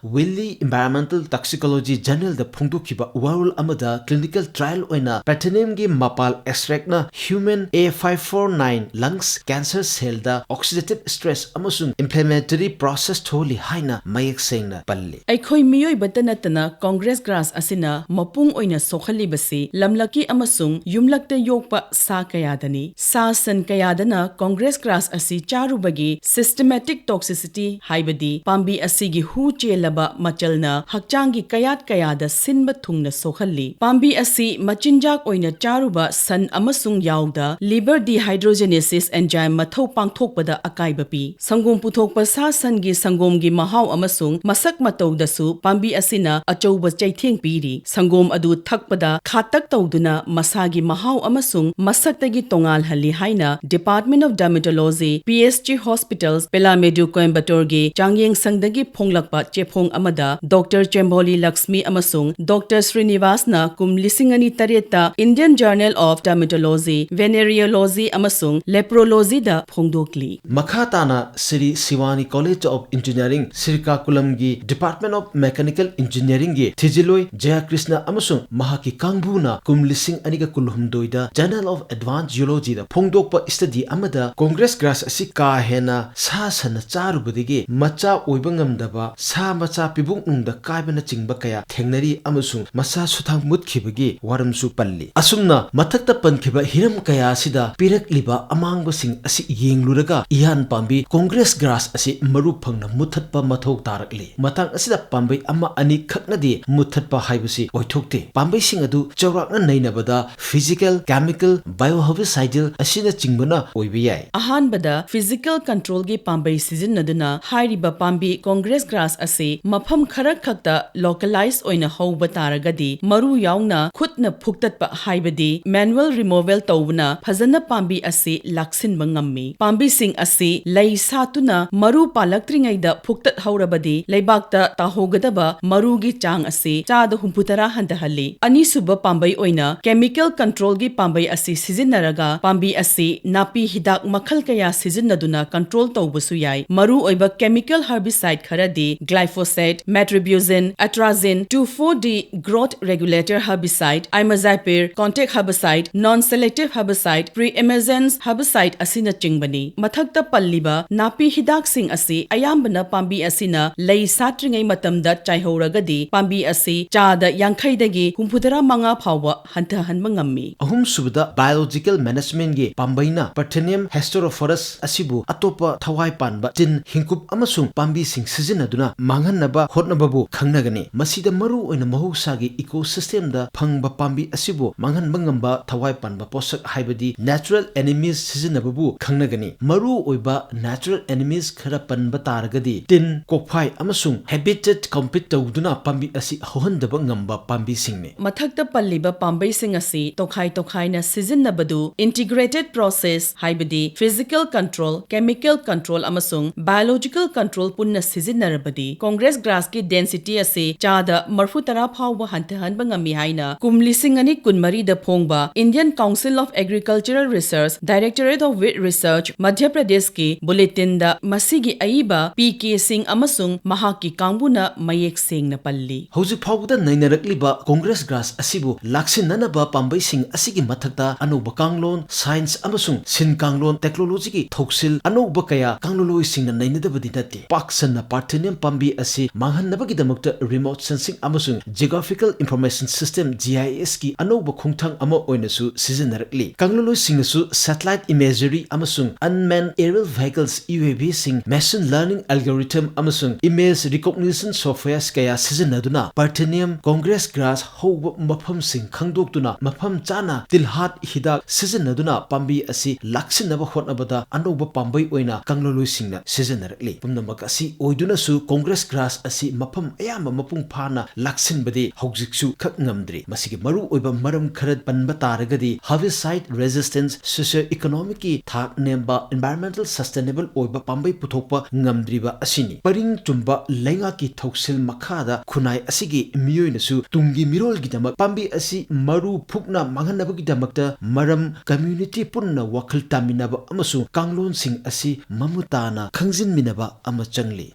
Wiley Environmental Toxicology Journal ꯗ ꯐꯣꯡꯗꯣꯛꯈꯤꯕ ꯋꯥꯔꯣꯜ ꯑꯃꯗ clinical trial ꯑꯣꯏꯅ pertinin ꯒꯤ ꯃꯄꯥꯜ extract ꯅ human A five four nine lungs cancer cell the oxidative stress ꯑꯃꯁꯨꯡ inflammatory process ꯊꯣꯛꯍꯜꯂꯤ ꯍꯥꯏꯅ ꯃꯌꯦꯛ ꯁꯦꯡꯅ ꯄꯜꯂꯤ꯫ ꯑꯩꯈꯣꯏ ꯃꯤꯑꯣꯏꯕꯇ ꯅꯠꯇꯅ Congress grass ꯑꯁꯤꯅ ꯃꯄꯨꯡ ꯑꯣꯏꯅ ꯁꯣꯛꯍꯜꯂꯤꯕꯁꯤ ꯂꯝꯂꯛꯀꯤ ꯑꯃꯁꯨꯡ ꯌꯨꯝꯂꯛꯇ ꯌꯣꯛꯄ ꯁꯥ ꯀꯌꯥꯗꯅꯤ꯫ ꯁꯥ ꯁꯟ ꯀꯌꯥꯗꯅ Congress grass ꯑꯁꯤ ꯆꯥꯔꯨꯕꯒꯤ systematic toxicity, ꯍꯥꯏꯕꯗꯤ ꯄꯥꯝꯕꯤ ꯑꯁꯤꯒꯤ ꯍꯨ ꯆꯦꯜꯂꯕ ꯃꯆꯜꯅ ꯍꯛꯆꯥꯡꯒꯤ ꯀꯌꯥꯠ ꯀꯌꯥꯗ ꯁꯤꯟꯕ ꯊꯨꯡꯅ ꯁꯣꯛꯍꯜꯂꯤ꯫ ꯄꯥꯝꯕꯤ ꯑꯁꯤ ꯃꯆꯤꯟꯖꯥꯛ ꯑꯣꯏꯅ ꯆꯥꯔꯨꯕ ꯁꯟ ꯑꯃꯁꯨꯡ ꯌꯥꯎꯗ liver dehydrogenases enzyme ꯃꯊꯧ ꯄꯥꯡꯊꯣꯛꯄꯗ ꯑꯀꯥꯏꯕ ꯄꯤ꯫ ꯁꯪꯒꯣꯝ ꯄꯨꯊꯣꯛꯄ ꯁꯥ ꯁꯟꯒꯤ ꯁꯪꯒꯣꯝꯒꯤ ꯃꯍꯥꯎ ꯑꯃꯁꯨꯡ ꯃꯁꯛ ꯃꯇꯧꯗꯁꯨ ꯄꯥꯝꯕꯤ ꯑꯁꯤꯅ ꯑꯆꯧꯕ ꯆꯩꯊꯦꯡ ꯄꯤꯔꯤ꯫ ꯁꯪꯒꯣꯝ ꯑꯗꯨ ꯊꯛꯄꯗ ꯈꯥꯇꯛ ꯇꯧꯗꯨꯅ ꯃꯁꯥꯒꯤ ꯃꯍꯥꯎ ꯑꯃꯁꯨꯡ ꯃꯁꯛꯇꯒꯤ ꯇꯣꯉꯥꯜꯍꯜꯂꯤ ꯍꯥꯏꯅ Department of Dermatology, P S G Hospitals, Pelamedu, Coimbatore ꯒꯤ ꯆꯥꯡꯌꯦꯡꯁꯪꯗꯒꯤ ꯐꯣꯡꯂꯛꯄ ꯆꯦꯐꯣꯡ ꯑꯃꯗ Doctor ꯆꯦꯝꯕꯣꯂꯤ ꯂꯛꯁꯃꯤ ꯑꯃꯁꯨꯡ Doctor ꯁ꯭ꯔꯤꯅꯤꯋꯥꯁꯅ ꯀꯨꯝ ꯂꯤꯁꯤꯡ ꯑꯅꯤ ꯇꯔꯦꯠꯇ Indian Journal of Dermatology, Venereology ꯑꯃꯁꯨꯡ Leprology ꯗ ꯐꯣꯡꯗꯣꯛꯂꯤ꯫ ꯃꯈꯥ ꯇꯥꯅ Shri ꯁꯤꯋꯥꯅꯤ College of Engineering, ꯁ꯭ꯔꯤꯀꯥꯀꯨꯂꯝꯒꯤ Department of Mechanical Engineering ꯒꯤ ꯊꯤꯖꯤꯜꯂꯣꯏ ꯖꯌꯀ꯭ꯔꯤꯁꯅ ꯑꯃꯁꯨꯡ ꯃꯍꯥꯛꯀꯤ ꯀꯥꯡꯕꯨꯅ ꯀꯨꯝ ꯂꯤꯁꯤꯡ ꯑꯅꯤꯒ ꯀꯨꯟꯍꯨꯝꯗꯣꯏꯗ Journal of Advanced Geology ꯗ ꯐꯣꯡꯗꯣꯛꯄ study ꯑꯃꯗ Congress grass ꯑꯁꯤ ꯀꯥ ꯍꯦꯟꯅ ꯁꯥ ꯁꯟꯅ ꯆꯥꯔꯨꯕꯗꯒꯤ ꯃꯆꯥ ꯑꯣꯏꯕ ꯉꯝꯗꯕ, ꯁꯥ ꯃꯆꯥ ꯄꯤꯕꯨꯡꯅꯨꯡꯗ ꯀꯥꯏꯕꯅꯆꯤꯡꯕ ꯀꯌꯥ ꯊꯦꯡꯅꯔꯤ ꯑꯃꯁꯨꯡ ꯃꯆꯥ ꯁꯨꯊꯥꯡ ꯃꯨꯠꯈꯤꯕꯒꯤ ꯋꯥꯔꯝꯁꯨ ꯄꯜꯂꯤ꯫ ꯑꯁꯨꯝꯅ ꯃꯊꯛꯇ ꯄꯟꯈꯤꯕ ꯍꯤꯔꯝ ꯀꯌꯥ ꯑꯁꯤꯗ ꯄꯤꯔꯛꯂꯤꯕ ꯑꯃꯥꯡꯕꯁꯤꯡ ꯑꯁꯤ ꯌꯦꯡꯂꯨꯔꯒ ꯏꯌꯥꯟ ꯄꯥꯝꯕꯤ Congress grass ꯑꯁꯤ ꯃꯔꯨ ꯐꯪꯅ ꯃꯨꯠꯊꯠꯄ ꯃꯊꯧ ꯇꯥꯔꯛꯂꯤ꯫ ꯃꯇꯥꯡ ꯑꯁꯤꯗ ꯄꯥꯝꯕꯩ ꯑꯃ ꯑꯅꯤ ꯈꯛꯅꯗꯤ ꯃꯨꯠꯊꯠꯄ ꯍꯥꯏꯕꯁꯤ ꯑꯣꯏꯊꯣꯛꯇꯦ꯫ ꯄꯥꯝꯕꯩꯁꯤꯡ ꯑꯗꯨ ꯆꯥꯎꯔꯥꯛꯅ ꯅꯩꯅꯕꯗ physical, chemical, biohomicidal ꯑꯁꯤꯅꯆꯤꯡꯕꯅ ꯑꯣꯏꯕ ꯌꯥꯏ꯫ ꯑꯍꯥꯟꯕꯗ, physical controlꯒꯤ ꯄꯥꯝꯕꯩ ꯁꯤꯖꯤꯟꯅꯗꯨꯅ ꯍꯥꯏꯔꯤꯕ ꯄꯥꯝꯕꯤ Congress grass ꯑꯁꯤ ꯃꯐꯝ ꯈꯔꯈꯛꯇ localize ꯑꯣꯏꯅ ꯍꯧꯕ ꯇꯥꯔꯒꯗꯤ, ꯃꯔꯨ ꯌꯥꯎꯅ ꯈꯨꯠꯅ ꯐꯨꯛꯇꯠꯄ ꯍꯥꯏꯕꯗꯤ manual removal ꯇꯧꯕꯅ ꯐꯖꯅ ꯄꯥꯝꯕꯤ ꯑꯁꯤ ꯂꯥꯛꯁꯤꯟꯕ ꯉꯝꯃꯤ꯫ ꯄꯥꯝꯕꯤꯁꯤꯡ ꯑꯁꯤ ꯂꯩ ꯁꯥꯠꯇꯨꯅ ꯃꯔꯨ ꯄꯥꯜꯂꯛꯇ꯭ꯔꯤꯉꯩꯗ ꯐꯨꯛꯇꯠꯍꯧꯔꯕꯗꯤ, ꯂꯩꯕꯥꯛꯇ ꯇꯥꯍꯧꯒꯗꯕ ꯃꯔꯨꯒꯤ ꯆꯥꯡ ꯑꯁꯤ ꯆꯥꯗ ꯍꯨꯝꯐꯨꯇꯔꯥ ꯍꯟꯊꯍꯜꯂꯤ꯫ ꯑꯅꯤꯁꯨꯕ ꯄꯥꯝꯕꯩ ꯑꯣꯏꯅ, chemical controlꯒꯤ ꯄꯥꯝꯕꯩ ꯑꯁꯤ ꯁꯤꯖꯤꯟꯅꯔꯒ ꯄꯥꯝꯕꯤ ꯑꯁꯤ ꯅꯥꯄꯤ ꯍꯤꯗꯥꯛ ꯃꯈꯜ ꯀꯌꯥ ꯁꯤꯖꯤꯟꯅꯗꯨꯅ control ꯇꯧꯕꯁꯨ ꯌꯥꯏ꯫ ꯃꯔꯨꯑꯣꯏꯕ chemical herbicide ꯈꯔꯗꯤ glyphosate, metribuzin, atrazine, two four D growth regulator herbicide, imazapyr, contact herbicide, non-selective herbicide, pre-emergence herbicide ꯑꯁꯤꯅꯆꯤꯡꯕꯅꯤ꯫ ꯃꯊꯛꯇ ꯄꯜꯂꯤꯕ ꯅꯥꯄꯤ ꯍꯤꯗꯥꯛꯁꯤꯡ ꯑꯁꯤ ꯑꯌꯥꯝꯕꯅ ꯄꯥꯝꯕꯤ ꯑꯁꯤꯅ ꯂꯩ ꯁꯥꯠꯇ꯭ꯔꯤꯉꯩ ꯃꯇꯝꯗ ꯆꯥꯏꯍꯧꯔꯒꯗꯤ, ꯄꯥꯝꯕꯤ ꯑꯁꯤ ꯆꯥꯗ ꯌꯥꯡꯈꯩꯗꯒꯤ ꯍꯨꯝꯐꯨꯇꯔꯥ ꯃꯉꯥ ꯐꯥꯎꯕ ꯍꯟꯊꯍꯟꯕ ꯉꯝꯃꯤ꯫ ꯑꯍꯨꯝꯁꯨꯕꯗ, biological managementꯒꯤ ꯄꯥꯝꯕꯩꯅ Parthenium hysterophorus ꯑꯁꯤꯕꯨ ꯑꯇꯣꯞꯄ ꯊꯋꯥꯏ ꯄꯥꯟꯕ ꯇꯤꯟ, ꯍꯤꯡꯀꯨꯞ ꯑꯃꯁꯨꯡ ꯄꯥꯝꯕꯤꯁꯤꯡ ꯁꯤꯖꯤꯟꯅꯗꯨꯅ ꯃꯥꯡꯍꯟꯅꯕ ꯍꯣꯠꯅꯕꯕꯨ ꯈꯪꯅꯒꯅꯤ꯫ ꯃꯁꯤꯗ ꯃꯔꯨ ꯑꯣꯏꯅ ꯃꯍꯧꯁꯥꯒꯤ ecosystemꯗ ꯐꯪꯕ ꯄꯥꯝꯕꯤ ꯑꯁꯤꯕꯨ ꯃꯥꯡꯍꯟꯕ ꯉꯝꯕ ꯊꯋꯥꯏ ꯄꯥꯟꯕ ꯄꯣꯠꯁꯛ ꯍꯥꯏꯕꯗꯤ natural enemies ꯁꯤꯖꯤꯟꯅꯕꯕꯨ ꯈꯪꯅꯒꯅꯤ꯫ ꯃꯔꯨ ꯑꯣꯏꯕ natural enemies ꯈꯔ ꯄꯟꯕ ꯇꯥꯔꯒꯗꯤ ꯇꯤꯟ, ꯀꯣꯛꯐꯥꯏ ꯑꯃꯁꯨꯡ habitat compete ꯇꯧꯗꯨꯅ ꯄꯥꯝꯕꯤ ꯑꯁꯤ ꯍꯧꯍꯟꯗꯕ ꯉꯝꯕ ꯄꯥꯝꯕꯤꯁꯤꯡꯅꯤ꯫ ꯃꯊꯛꯇ ꯄꯜꯂꯤꯕ ꯄꯥꯝꯕꯩꯁꯤꯡ ꯑꯁꯤ ꯇꯣꯈꯥꯏ ꯇꯣꯈꯥꯏꯅ ꯁꯤꯖꯤꯟꯅꯕꯗꯨ integrated process ꯍꯥꯏꯕꯗꯤ physical control, chemical control ꯑꯃꯁꯨꯡ biological control ꯄꯨꯟꯅ ꯁꯤꯖꯤꯟꯅꯔꯕꯗꯤ Congress grassꯀꯤ density ꯑꯁꯤ ꯆꯥꯗ ꯃꯔꯐꯨꯇꯔꯥ ꯐꯥꯎꯕ ꯍꯟꯊꯍꯟꯕ ꯉꯝꯃꯤ ꯍꯥꯏꯅ ꯀꯨꯝ ꯂꯤꯁꯤꯡ ꯑꯅꯤ ꯀꯨꯟꯃꯔꯤꯗ ꯐꯣꯡꯕ Indian Council of Agricultural Research, Directorate of Weed Research, ꯃꯙ꯭ꯌ ꯄ꯭ꯔꯗꯦꯁꯀꯤ bulletinꯗ ꯃꯁꯤꯒꯤ ꯑꯏꯕ ꯄꯤ ꯀꯦ ꯁꯤꯡ ꯑꯃꯁꯨꯡ ꯃꯍꯥꯛꯀꯤ ꯀꯥꯡꯕꯨꯅ ꯃꯌꯦꯛ ꯁꯦꯡꯅ ꯄꯜꯂꯤ꯫ ꯍꯧꯖꯤꯛ ꯐꯥꯎꯕꯗ ꯅꯩꯅꯔꯛꯂꯤꯕ Congress grass ꯑꯁꯤꯕꯨ ꯂꯥꯛꯁꯤꯟꯅꯅꯕ ꯄꯥꯝꯕꯩꯁꯤꯡ ꯑꯁꯤꯒꯤ ꯃꯊꯛꯇ ꯑꯅꯧꯕ ꯀꯥꯡꯂꯣꯟ, science ꯑꯃꯁꯨꯡ ꯁꯤꯟ ꯀꯥꯡꯂꯣꯟ, technologyꯒꯤ ꯊꯧꯁꯤꯜ ꯑꯅꯧꯕ ꯀꯌꯥ ꯀꯥꯡꯂꯣꯟꯂꯣꯏꯁꯤꯡꯅ ꯅꯩꯅꯗꯕꯗꯤ ꯅꯠꯇꯦ꯫ ꯄꯥꯛ ꯁꯟꯅ Parthenium ꯄꯥꯝꯕꯤ ꯑꯁꯤ ꯃꯥꯡꯍꯟꯅꯕꯒꯤꯗꯃꯛꯇ remote sensing ꯑꯃꯁꯨꯡ Geographical Information System, G I ꯑꯦꯁꯀꯤ ꯑꯅꯧꯕ ꯈꯣꯡꯊꯥꯡ ꯑꯃ ꯑꯣꯏꯅꯁꯨ ꯁꯤꯖꯤꯟꯅꯔꯛꯂꯤ꯫ ꯀꯥꯡꯂꯣꯟꯂꯣꯏꯁꯤꯡꯅꯁꯨ satellite imagery ꯑꯃꯁꯨꯡ unmanned aerial vehicles, UAVꯁꯤꯡ, machine learning algorithm ꯑꯃꯁꯨꯡ image recognition softwares ꯀꯌꯥ ꯁꯤꯖꯤꯟꯅꯗꯨꯅ Parthenium, Congress grass ꯍꯧꯕ ꯃꯐꯝꯁꯤꯡ ꯈꯪꯗꯣꯛꯇꯨꯅ ꯃꯐꯝ ꯆꯥꯅ ꯇꯤꯜꯍꯥꯠ ꯍꯤꯗꯥꯛ ꯁꯤꯖꯤꯟꯅꯗꯨꯅ ꯄꯥꯝꯕꯤ ꯑꯁꯤ ꯂꯥꯛꯁꯤꯟꯅꯕ ꯍꯣꯠꯅꯕꯗ ꯑꯅꯧꯕ ꯄꯥꯝꯕꯩ ꯑꯣꯏꯅ ꯀꯥꯡꯂꯣꯟꯂꯣꯏꯁꯤꯡꯅ ꯁꯤꯖꯤꯟꯅꯔꯛꯂꯤ꯫ ꯄꯨꯝꯅꯃꯛ ꯑꯁꯤ ꯑꯣꯏꯗꯨꯅꯁꯨ Congress grass ꯑꯁꯤ ꯃꯐꯝ ꯑꯌꯥꯝꯕ ꯃꯄꯨꯡ ꯐꯥꯅ ꯂꯥꯛꯁꯤꯟꯕꯗꯤ ꯍꯧꯖꯤꯛꯁꯨ ꯈꯛ ꯉꯝꯗ꯭ꯔꯤ꯫ ꯃꯁꯤꯒꯤ ꯃꯔꯨꯑꯣꯏꯕ ꯃꯔꯝ ꯈꯔ ꯄꯟꯕ ꯇꯥꯔꯒꯗꯤ herbicide resistance, socio economicꯀꯤ ꯊꯥꯛ ꯅꯦꯝꯕ, environmental sustainable ꯑꯣꯏꯕ ꯄꯥꯝꯕꯩ ꯄꯨꯊꯣꯛꯄ ꯉꯝꯗ꯭ꯔꯤꯕ ꯑꯁꯤꯅꯤ꯫ ꯄꯔꯤꯡ ꯆꯨꯝꯕ ꯂꯩꯉꯥꯛꯀꯤ ꯊꯧꯁꯤꯜ ꯃꯈꯥꯗ ꯈꯨꯟꯅꯥꯏ ꯑꯁꯤꯒꯤ ꯃꯤꯑꯣꯏꯅꯁꯨ ꯇꯨꯡꯒꯤ ꯃꯤꯔꯣꯜꯒꯤꯗꯃꯛ ꯄꯥꯝꯕꯤ ꯑꯁꯤ ꯃꯔꯨ ꯐꯨꯛꯅ ꯃꯥꯡꯍꯟꯅꯕꯒꯤꯗꯃꯛꯇ ꯃꯔꯝ community ꯄꯨꯟꯅ ꯋꯥꯈꯜ ꯇꯥꯃꯤꯟꯅꯕ ꯑꯃꯁꯨꯡ ꯀꯥꯡꯂꯣꯟꯁꯤꯡ ꯑꯁꯤ ꯃꯃꯨꯠ ꯇꯥꯅ ꯈꯪꯖꯤꯟꯃꯤꯟꯅꯕ ꯑꯃ ꯆꯪꯂꯤ꯫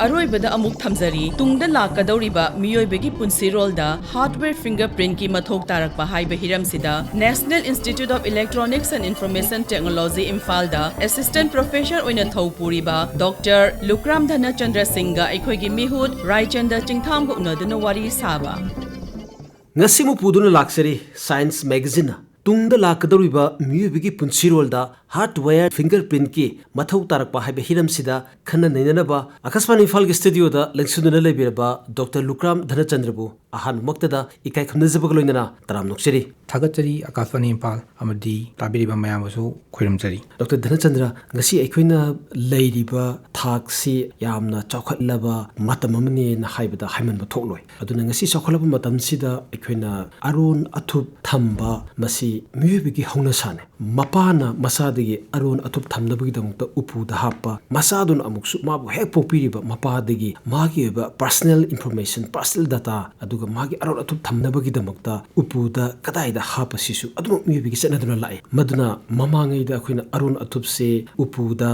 ꯑꯔꯣꯏꯕꯗ ꯑꯃꯨꯛ ꯊꯝꯖꯔꯤ, ꯇꯨꯡꯗ ꯂꯥꯛꯀꯗꯧꯔꯤꯕ ꯃꯤꯑꯣꯏꯕꯒꯤ ꯄꯨꯟꯁꯤꯔꯣꯜꯗ hardware fingerprintꯀꯤ ꯃꯊꯧ ꯇꯥꯔꯛꯄ ꯍꯥꯏꯕ ꯍꯤꯔꯝꯁꯤꯗ National Institute of Electronics and Information Technology ꯏꯝꯐꯥꯜꯗ assistant professor ꯑꯣꯏꯅ ꯊꯧ ꯄꯨꯔꯤꯕ ꯗꯣꯛꯇꯔ ꯂꯨꯀ꯭ꯔꯥꯝ ꯙꯅꯆꯟꯗ꯭ꯔ ꯁꯤꯡꯒ ꯑꯩꯈꯣꯏꯒꯤ ꯃꯤꯍꯨꯠ ꯔꯥꯏꯆꯟꯗ꯭ꯔ ꯆꯤꯡꯊꯥꯝꯒ ꯎꯅꯗꯨꯅ ꯋꯥꯔꯤ ꯁꯥꯕ꯫ ꯉꯁꯤꯃꯨꯛ ꯄꯨꯗꯨꯅ ꯂꯥꯛꯆꯔꯤ Science magazineꯅ꯫ ꯇꯨꯡꯗ ꯂꯥꯛꯀꯗꯧꯔꯤꯕ ꯃꯤꯑꯣꯏꯕꯒꯤ ꯄꯨꯟꯁꯤꯔꯣꯜꯗ hardware fingerprintꯀꯤ ꯃꯊꯧ ꯇꯥꯔꯛꯄ ꯍꯥꯏꯕ ꯍꯤꯔꯝꯁꯤꯗ ꯈꯟꯅ ꯅꯩꯅꯅꯕ ꯑꯀꯥꯁꯕꯥꯅꯤ ꯏꯝꯐꯥꯜꯒꯤ studioꯗ ꯂꯦꯡꯁꯤꯟꯗꯨꯅ ꯂꯩꯕꯤꯔꯕ ꯗꯣꯛꯇꯔ ꯂꯨꯀ꯭ꯔꯥꯝ ꯙꯅꯆꯟꯗ꯭ꯔꯕꯨ ꯑꯍꯥꯟꯕꯃꯛꯇꯗ ꯏꯀꯥꯏ ꯈꯨꯝꯅꯖꯕꯒ ꯂꯣꯏꯅꯅ ꯇꯔꯥꯝ ꯅꯣꯛꯆꯔꯤ꯫ ꯊꯥꯒꯠꯆꯔꯤ ꯑꯀꯥꯁꯕꯥꯅꯤ ꯏꯝꯐꯥꯜ ꯑꯃꯗꯤ ꯇꯥꯕꯤꯔꯤꯕ ꯃꯌꯥꯝꯕꯨꯁꯨ ꯈꯣꯏꯔꯝꯖꯔꯤ꯫ ꯗꯣꯛꯇꯔ ꯙꯅꯆꯟꯗ꯭ꯔ, ꯉꯁꯤ ꯑꯩꯈꯣꯏꯅ ꯂꯩꯔꯤꯕ ꯊꯥꯛꯁꯤ ꯌꯥꯝꯅ ꯆꯥꯎꯈꯠꯂꯕ ꯃꯇꯝ ꯑꯃꯅꯦꯅ ꯍꯥꯏꯕꯗ ꯍꯥꯏꯃꯟꯕ ꯊꯣꯛꯂꯣꯏ꯫ ꯑꯗꯨꯅ ꯉꯁꯤ ꯆꯥꯎꯈꯠꯂꯕ ꯃꯇꯝꯁꯤꯗ ꯑꯩꯈꯣꯏꯅ ꯑꯔꯣꯟ ꯑꯊꯨꯞ ꯊꯝꯕ ꯃꯁꯤ ꯃꯤꯑꯣꯏꯕꯒꯤ ꯍꯧꯅꯁꯥꯅꯤ꯫ ꯃꯄꯥꯅ ꯃꯆꯥꯗꯒꯤ ꯑꯔꯣꯟ ꯑꯊꯨꯞ ꯊꯝꯅꯕꯒꯤꯗꯃꯛꯇ ꯎꯄꯨꯗ ꯍꯥꯞꯄ, ꯃꯆꯥꯗꯨꯅ ꯑꯃꯨꯛꯁꯨ ꯃꯥꯕꯨ ꯍꯦꯛ ꯄꯣꯛꯄꯤꯔꯤꯕ ꯃꯄꯥꯗꯒꯤ ꯃꯥꯒꯤ ꯑꯣꯏꯕ personal information, personal data, ꯑꯗꯨꯒ ꯃꯥꯒꯤ ꯑꯔꯣꯟ ꯑꯊꯨꯞ ꯊꯝꯅꯕꯒꯤꯗꯃꯛꯇ ꯎꯄꯨꯗ ꯀꯗꯥꯏꯗ ꯍꯥꯞꯄꯁꯤꯁꯨ ꯑꯗꯨꯃꯛ ꯃꯤꯑꯣꯏꯕꯒꯤ ꯆꯠꯅꯗꯨꯅ ꯂꯥꯛꯑꯦ꯫ ꯃꯗꯨꯅ ꯃꯃꯥꯡꯉꯩꯗ ꯑꯩꯈꯣꯏꯅ ꯑꯔꯣꯟ ꯑꯊꯨꯞꯁꯦ ꯎꯄꯨꯗ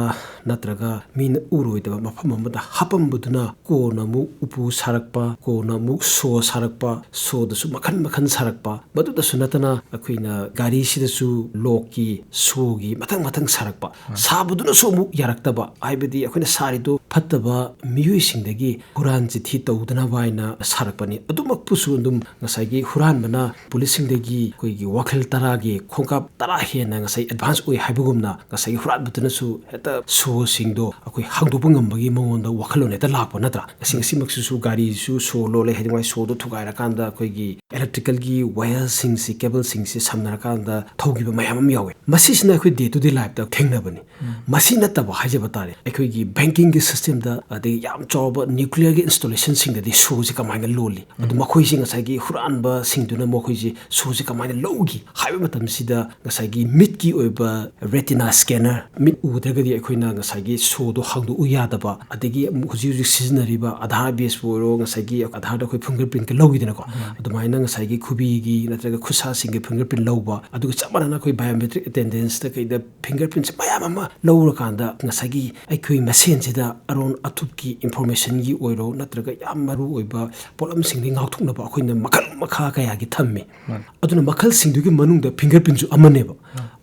ꯅꯠꯇ꯭ꯔꯒ ꯃꯤꯅ ꯎꯔꯣꯏꯗꯕ ꯃꯐꯝ ꯑꯃꯗ ꯍꯥꯞꯄꯝꯕꯗꯨꯅ ꯀꯣꯟꯅ ꯑꯃꯨꯛ ꯎꯄꯨ ꯁꯥꯔꯛꯄ, ꯀꯣꯟꯅ ꯑꯃꯨꯛ ꯁꯣ ꯁꯥꯔꯛꯄ, ꯁꯣꯗꯁꯨ ꯃꯈꯜ ꯃꯈꯜ ꯁꯥꯔꯛꯄ, ꯃꯗꯨꯗꯁꯨ ꯅꯠꯇꯅ ꯑꯩꯈꯣꯏꯅ ꯒꯥꯔꯤꯁꯤꯗꯁꯨ ꯂꯣꯛꯀꯤ ꯁꯣꯒꯤ ꯃꯊꯪ ꯃꯊꯪ ꯁꯥꯔꯛꯄ, ꯁꯥꯕꯗꯨꯅꯁꯨ ꯑꯃꯨꯛ ꯌꯥꯔꯛꯇꯕ, ꯍꯥꯏꯕꯗꯤ ꯑꯩꯈꯣꯏꯅ ꯁꯥꯔꯤꯗꯨ ꯐꯠꯇꯕ ꯃꯤꯑꯣꯏꯁꯤꯡꯗꯒꯤ ꯍꯨꯔꯥꯟ ꯆꯤꯊꯤ ꯇꯧꯗꯅꯕ ꯍꯥꯏꯅ ꯁꯥꯔꯛꯄꯅꯤ꯫ ꯑꯗꯨꯃꯛꯄꯨꯁꯨ ꯑꯗꯨꯝ ꯉꯁꯥꯏꯒꯤ ꯍꯨꯔꯥꯟꯕꯅ ꯄꯨꯂꯤꯁꯁꯤꯡꯗꯒꯤ ꯑꯩꯈꯣꯏꯒꯤ ꯋꯥꯈꯜ ꯇꯔꯥꯒꯤ ꯈꯣꯡꯀꯥꯞ ꯇꯔꯥ ꯍꯦꯟꯅ ꯉꯁꯥꯏ ꯑꯦꯗꯚꯥꯟꯁ ꯑꯣꯏ ꯍꯥꯏꯕꯒꯨꯝꯅ, ꯉꯁꯥꯏꯒꯤ ꯍꯨꯔꯥꯟꯕꯗꯨꯅꯁꯨ ꯍꯦꯛꯇ ꯁꯣꯁꯤꯡꯗꯣ ꯑꯩꯈꯣꯏ ꯍꯥꯡꯗꯣꯛꯄ ꯉꯝꯕꯒꯤ ꯃꯉꯣꯟꯗ ꯋꯥꯈꯜꯂꯣꯟ ꯍꯦꯛꯇ ꯂꯥꯛꯄ ꯅꯠꯇ꯭ꯔꯥ? ꯉꯁꯤ, ꯉꯁꯤꯃꯛꯁꯤꯁꯨ ꯒꯥꯔꯤꯁꯨ ꯁꯣ ꯂꯣꯜꯂꯦ, ꯍꯌꯦꯡꯋꯥꯏ ꯁꯣꯗꯣ ꯊꯨꯒꯥꯏꯔꯀꯥꯟꯗ ꯑꯩꯈꯣꯏꯒꯤ ꯏꯂꯦꯛꯇ꯭ꯔꯤꯀꯦꯜꯒꯤ ꯋꯥꯌꯔꯁꯤꯡꯁꯤ, ꯀꯦꯕꯜꯁꯤꯡꯁꯤ ꯁꯝꯅꯔꯀꯥꯟꯗ ꯊꯧꯈꯤꯕ ꯃꯌꯥꯝ ꯑꯃ ꯌꯥꯎꯋꯦ꯫ ꯃꯁꯤꯁꯤꯅ ꯑꯩꯈꯣꯏ ꯗꯦ ꯇꯨ ꯗꯦ ꯂꯥꯏꯐꯇ ꯊꯦꯡꯅꯕꯅꯤ꯫ ꯃꯁꯤ ꯅꯠꯇꯕ ꯍꯥꯏꯖꯕ ꯇꯥꯔꯦ, ꯑꯩꯈꯣꯏꯒꯤ ꯕꯦꯡꯀꯤꯡꯒꯤ ꯁꯤꯁꯇꯦꯝꯗ, ꯑꯗꯒꯤ ꯌꯥꯝ ꯆꯥꯎꯕ ꯅ꯭ꯌꯨꯀ꯭ꯂꯤꯌꯔꯒꯤ ꯏꯟꯁꯇꯣꯂꯦꯁꯟꯁꯤꯡꯗꯗꯤ ꯁꯣꯁꯤ ꯀꯃꯥꯏꯅ ꯂꯣꯜꯂꯤ? ꯑꯗꯨ ꯃꯈꯣꯏꯁꯤ ꯉꯁꯥꯏꯒꯤ ꯍꯨꯔꯥꯟꯕꯁꯤꯡꯗꯨꯅ ꯃꯈꯣꯏꯁꯤ ꯁꯣꯁꯤ ꯀꯃꯥꯏꯅ ꯂꯧꯈꯤ ꯍꯥꯏꯕ ꯃꯇꯝꯁꯤꯗ, ꯉꯁꯥꯏꯒꯤ ꯃꯤꯠꯀꯤ ꯑꯣꯏꯕ ꯔꯦꯇꯤꯅꯥ ꯁ꯭ꯀꯦꯅꯔ, ꯃꯤꯠ ꯎꯗ꯭ꯔꯒꯗꯤ ꯑꯩꯈꯣꯏꯅ ꯉꯁꯥꯏꯒꯤ ꯁꯣꯗꯣ ꯍꯥꯡꯗꯣꯛꯎ ꯌꯥꯗꯕ, ꯑꯗꯒꯤ ꯑꯃꯨꯛ ꯍꯧꯖꯤꯛ ꯍꯧꯖꯤꯛ ꯁꯤꯖꯤꯟꯅꯔꯤꯕ ꯑꯥꯙꯥꯔ ꯕꯦꯁꯄꯨ ꯑꯣꯏꯔꯣ, ꯉꯁꯥꯏꯒꯤ ꯑꯥꯙꯥꯔꯗ ꯑꯩꯈꯣꯏ ꯐꯤꯡꯒꯔ ꯄ꯭ꯔꯤꯟꯠꯀ ꯂꯧꯈꯤꯗꯅꯀꯣ, ꯑꯗꯨꯃꯥꯏꯅ ꯉꯁꯥꯏꯒꯤ ꯈꯨꯕꯤꯒꯤ ꯅꯠꯇ꯭ꯔꯒ ꯈꯨꯠꯁꯥꯁꯤꯡꯒꯤ ꯐꯤꯡꯒꯔ ꯄ꯭ꯔꯤꯟꯠ ꯂꯧꯕ, ꯑꯗꯨꯒ ꯆꯞ ꯃꯥꯟꯅꯅ ꯑꯩꯈꯣꯏ ꯕꯥꯏꯑꯣꯃꯦꯇ꯭ꯔꯤꯛ ꯑꯦꯇꯦꯟꯗꯦꯟꯁꯇ ꯀꯩꯗ ꯐꯤꯡꯒꯔ ꯄ꯭ꯔꯤꯟꯠꯁꯦ ꯃꯌꯥꯝ ꯑꯃ ꯂꯧꯔꯀꯥꯟꯗ, ꯉꯁꯥꯏꯒꯤ ꯑꯩꯈꯣꯏ ꯃꯁꯦꯟꯁꯤꯗ ꯑꯔꯣꯟ ꯑꯊꯨꯞꯀꯤ ꯏꯟꯐꯣꯔꯃꯦꯁꯟꯒꯤ ꯑꯣꯏꯔꯣ ꯅꯠꯇ꯭ꯔꯒ ꯌꯥꯝ ꯃꯔꯨ ꯑꯣꯏꯕ ꯄꯣꯠꯂꯝꯁꯤꯡꯗꯒꯤ ꯉꯥꯛꯊꯣꯛꯅꯕ ꯑꯩꯈꯣꯏꯅ ꯃꯈꯜ ꯃꯈꯥ ꯀꯌꯥꯒꯤ ꯊꯝꯃꯤ꯫ ꯑꯗꯨꯅ ꯃꯈꯜꯁꯤꯡꯗꯨꯒꯤ ꯃꯅꯨꯡꯗ ꯐꯤꯡꯒꯔ ꯄ꯭ꯔꯤꯟꯠꯁꯨ ꯑꯃꯅꯦꯕ꯫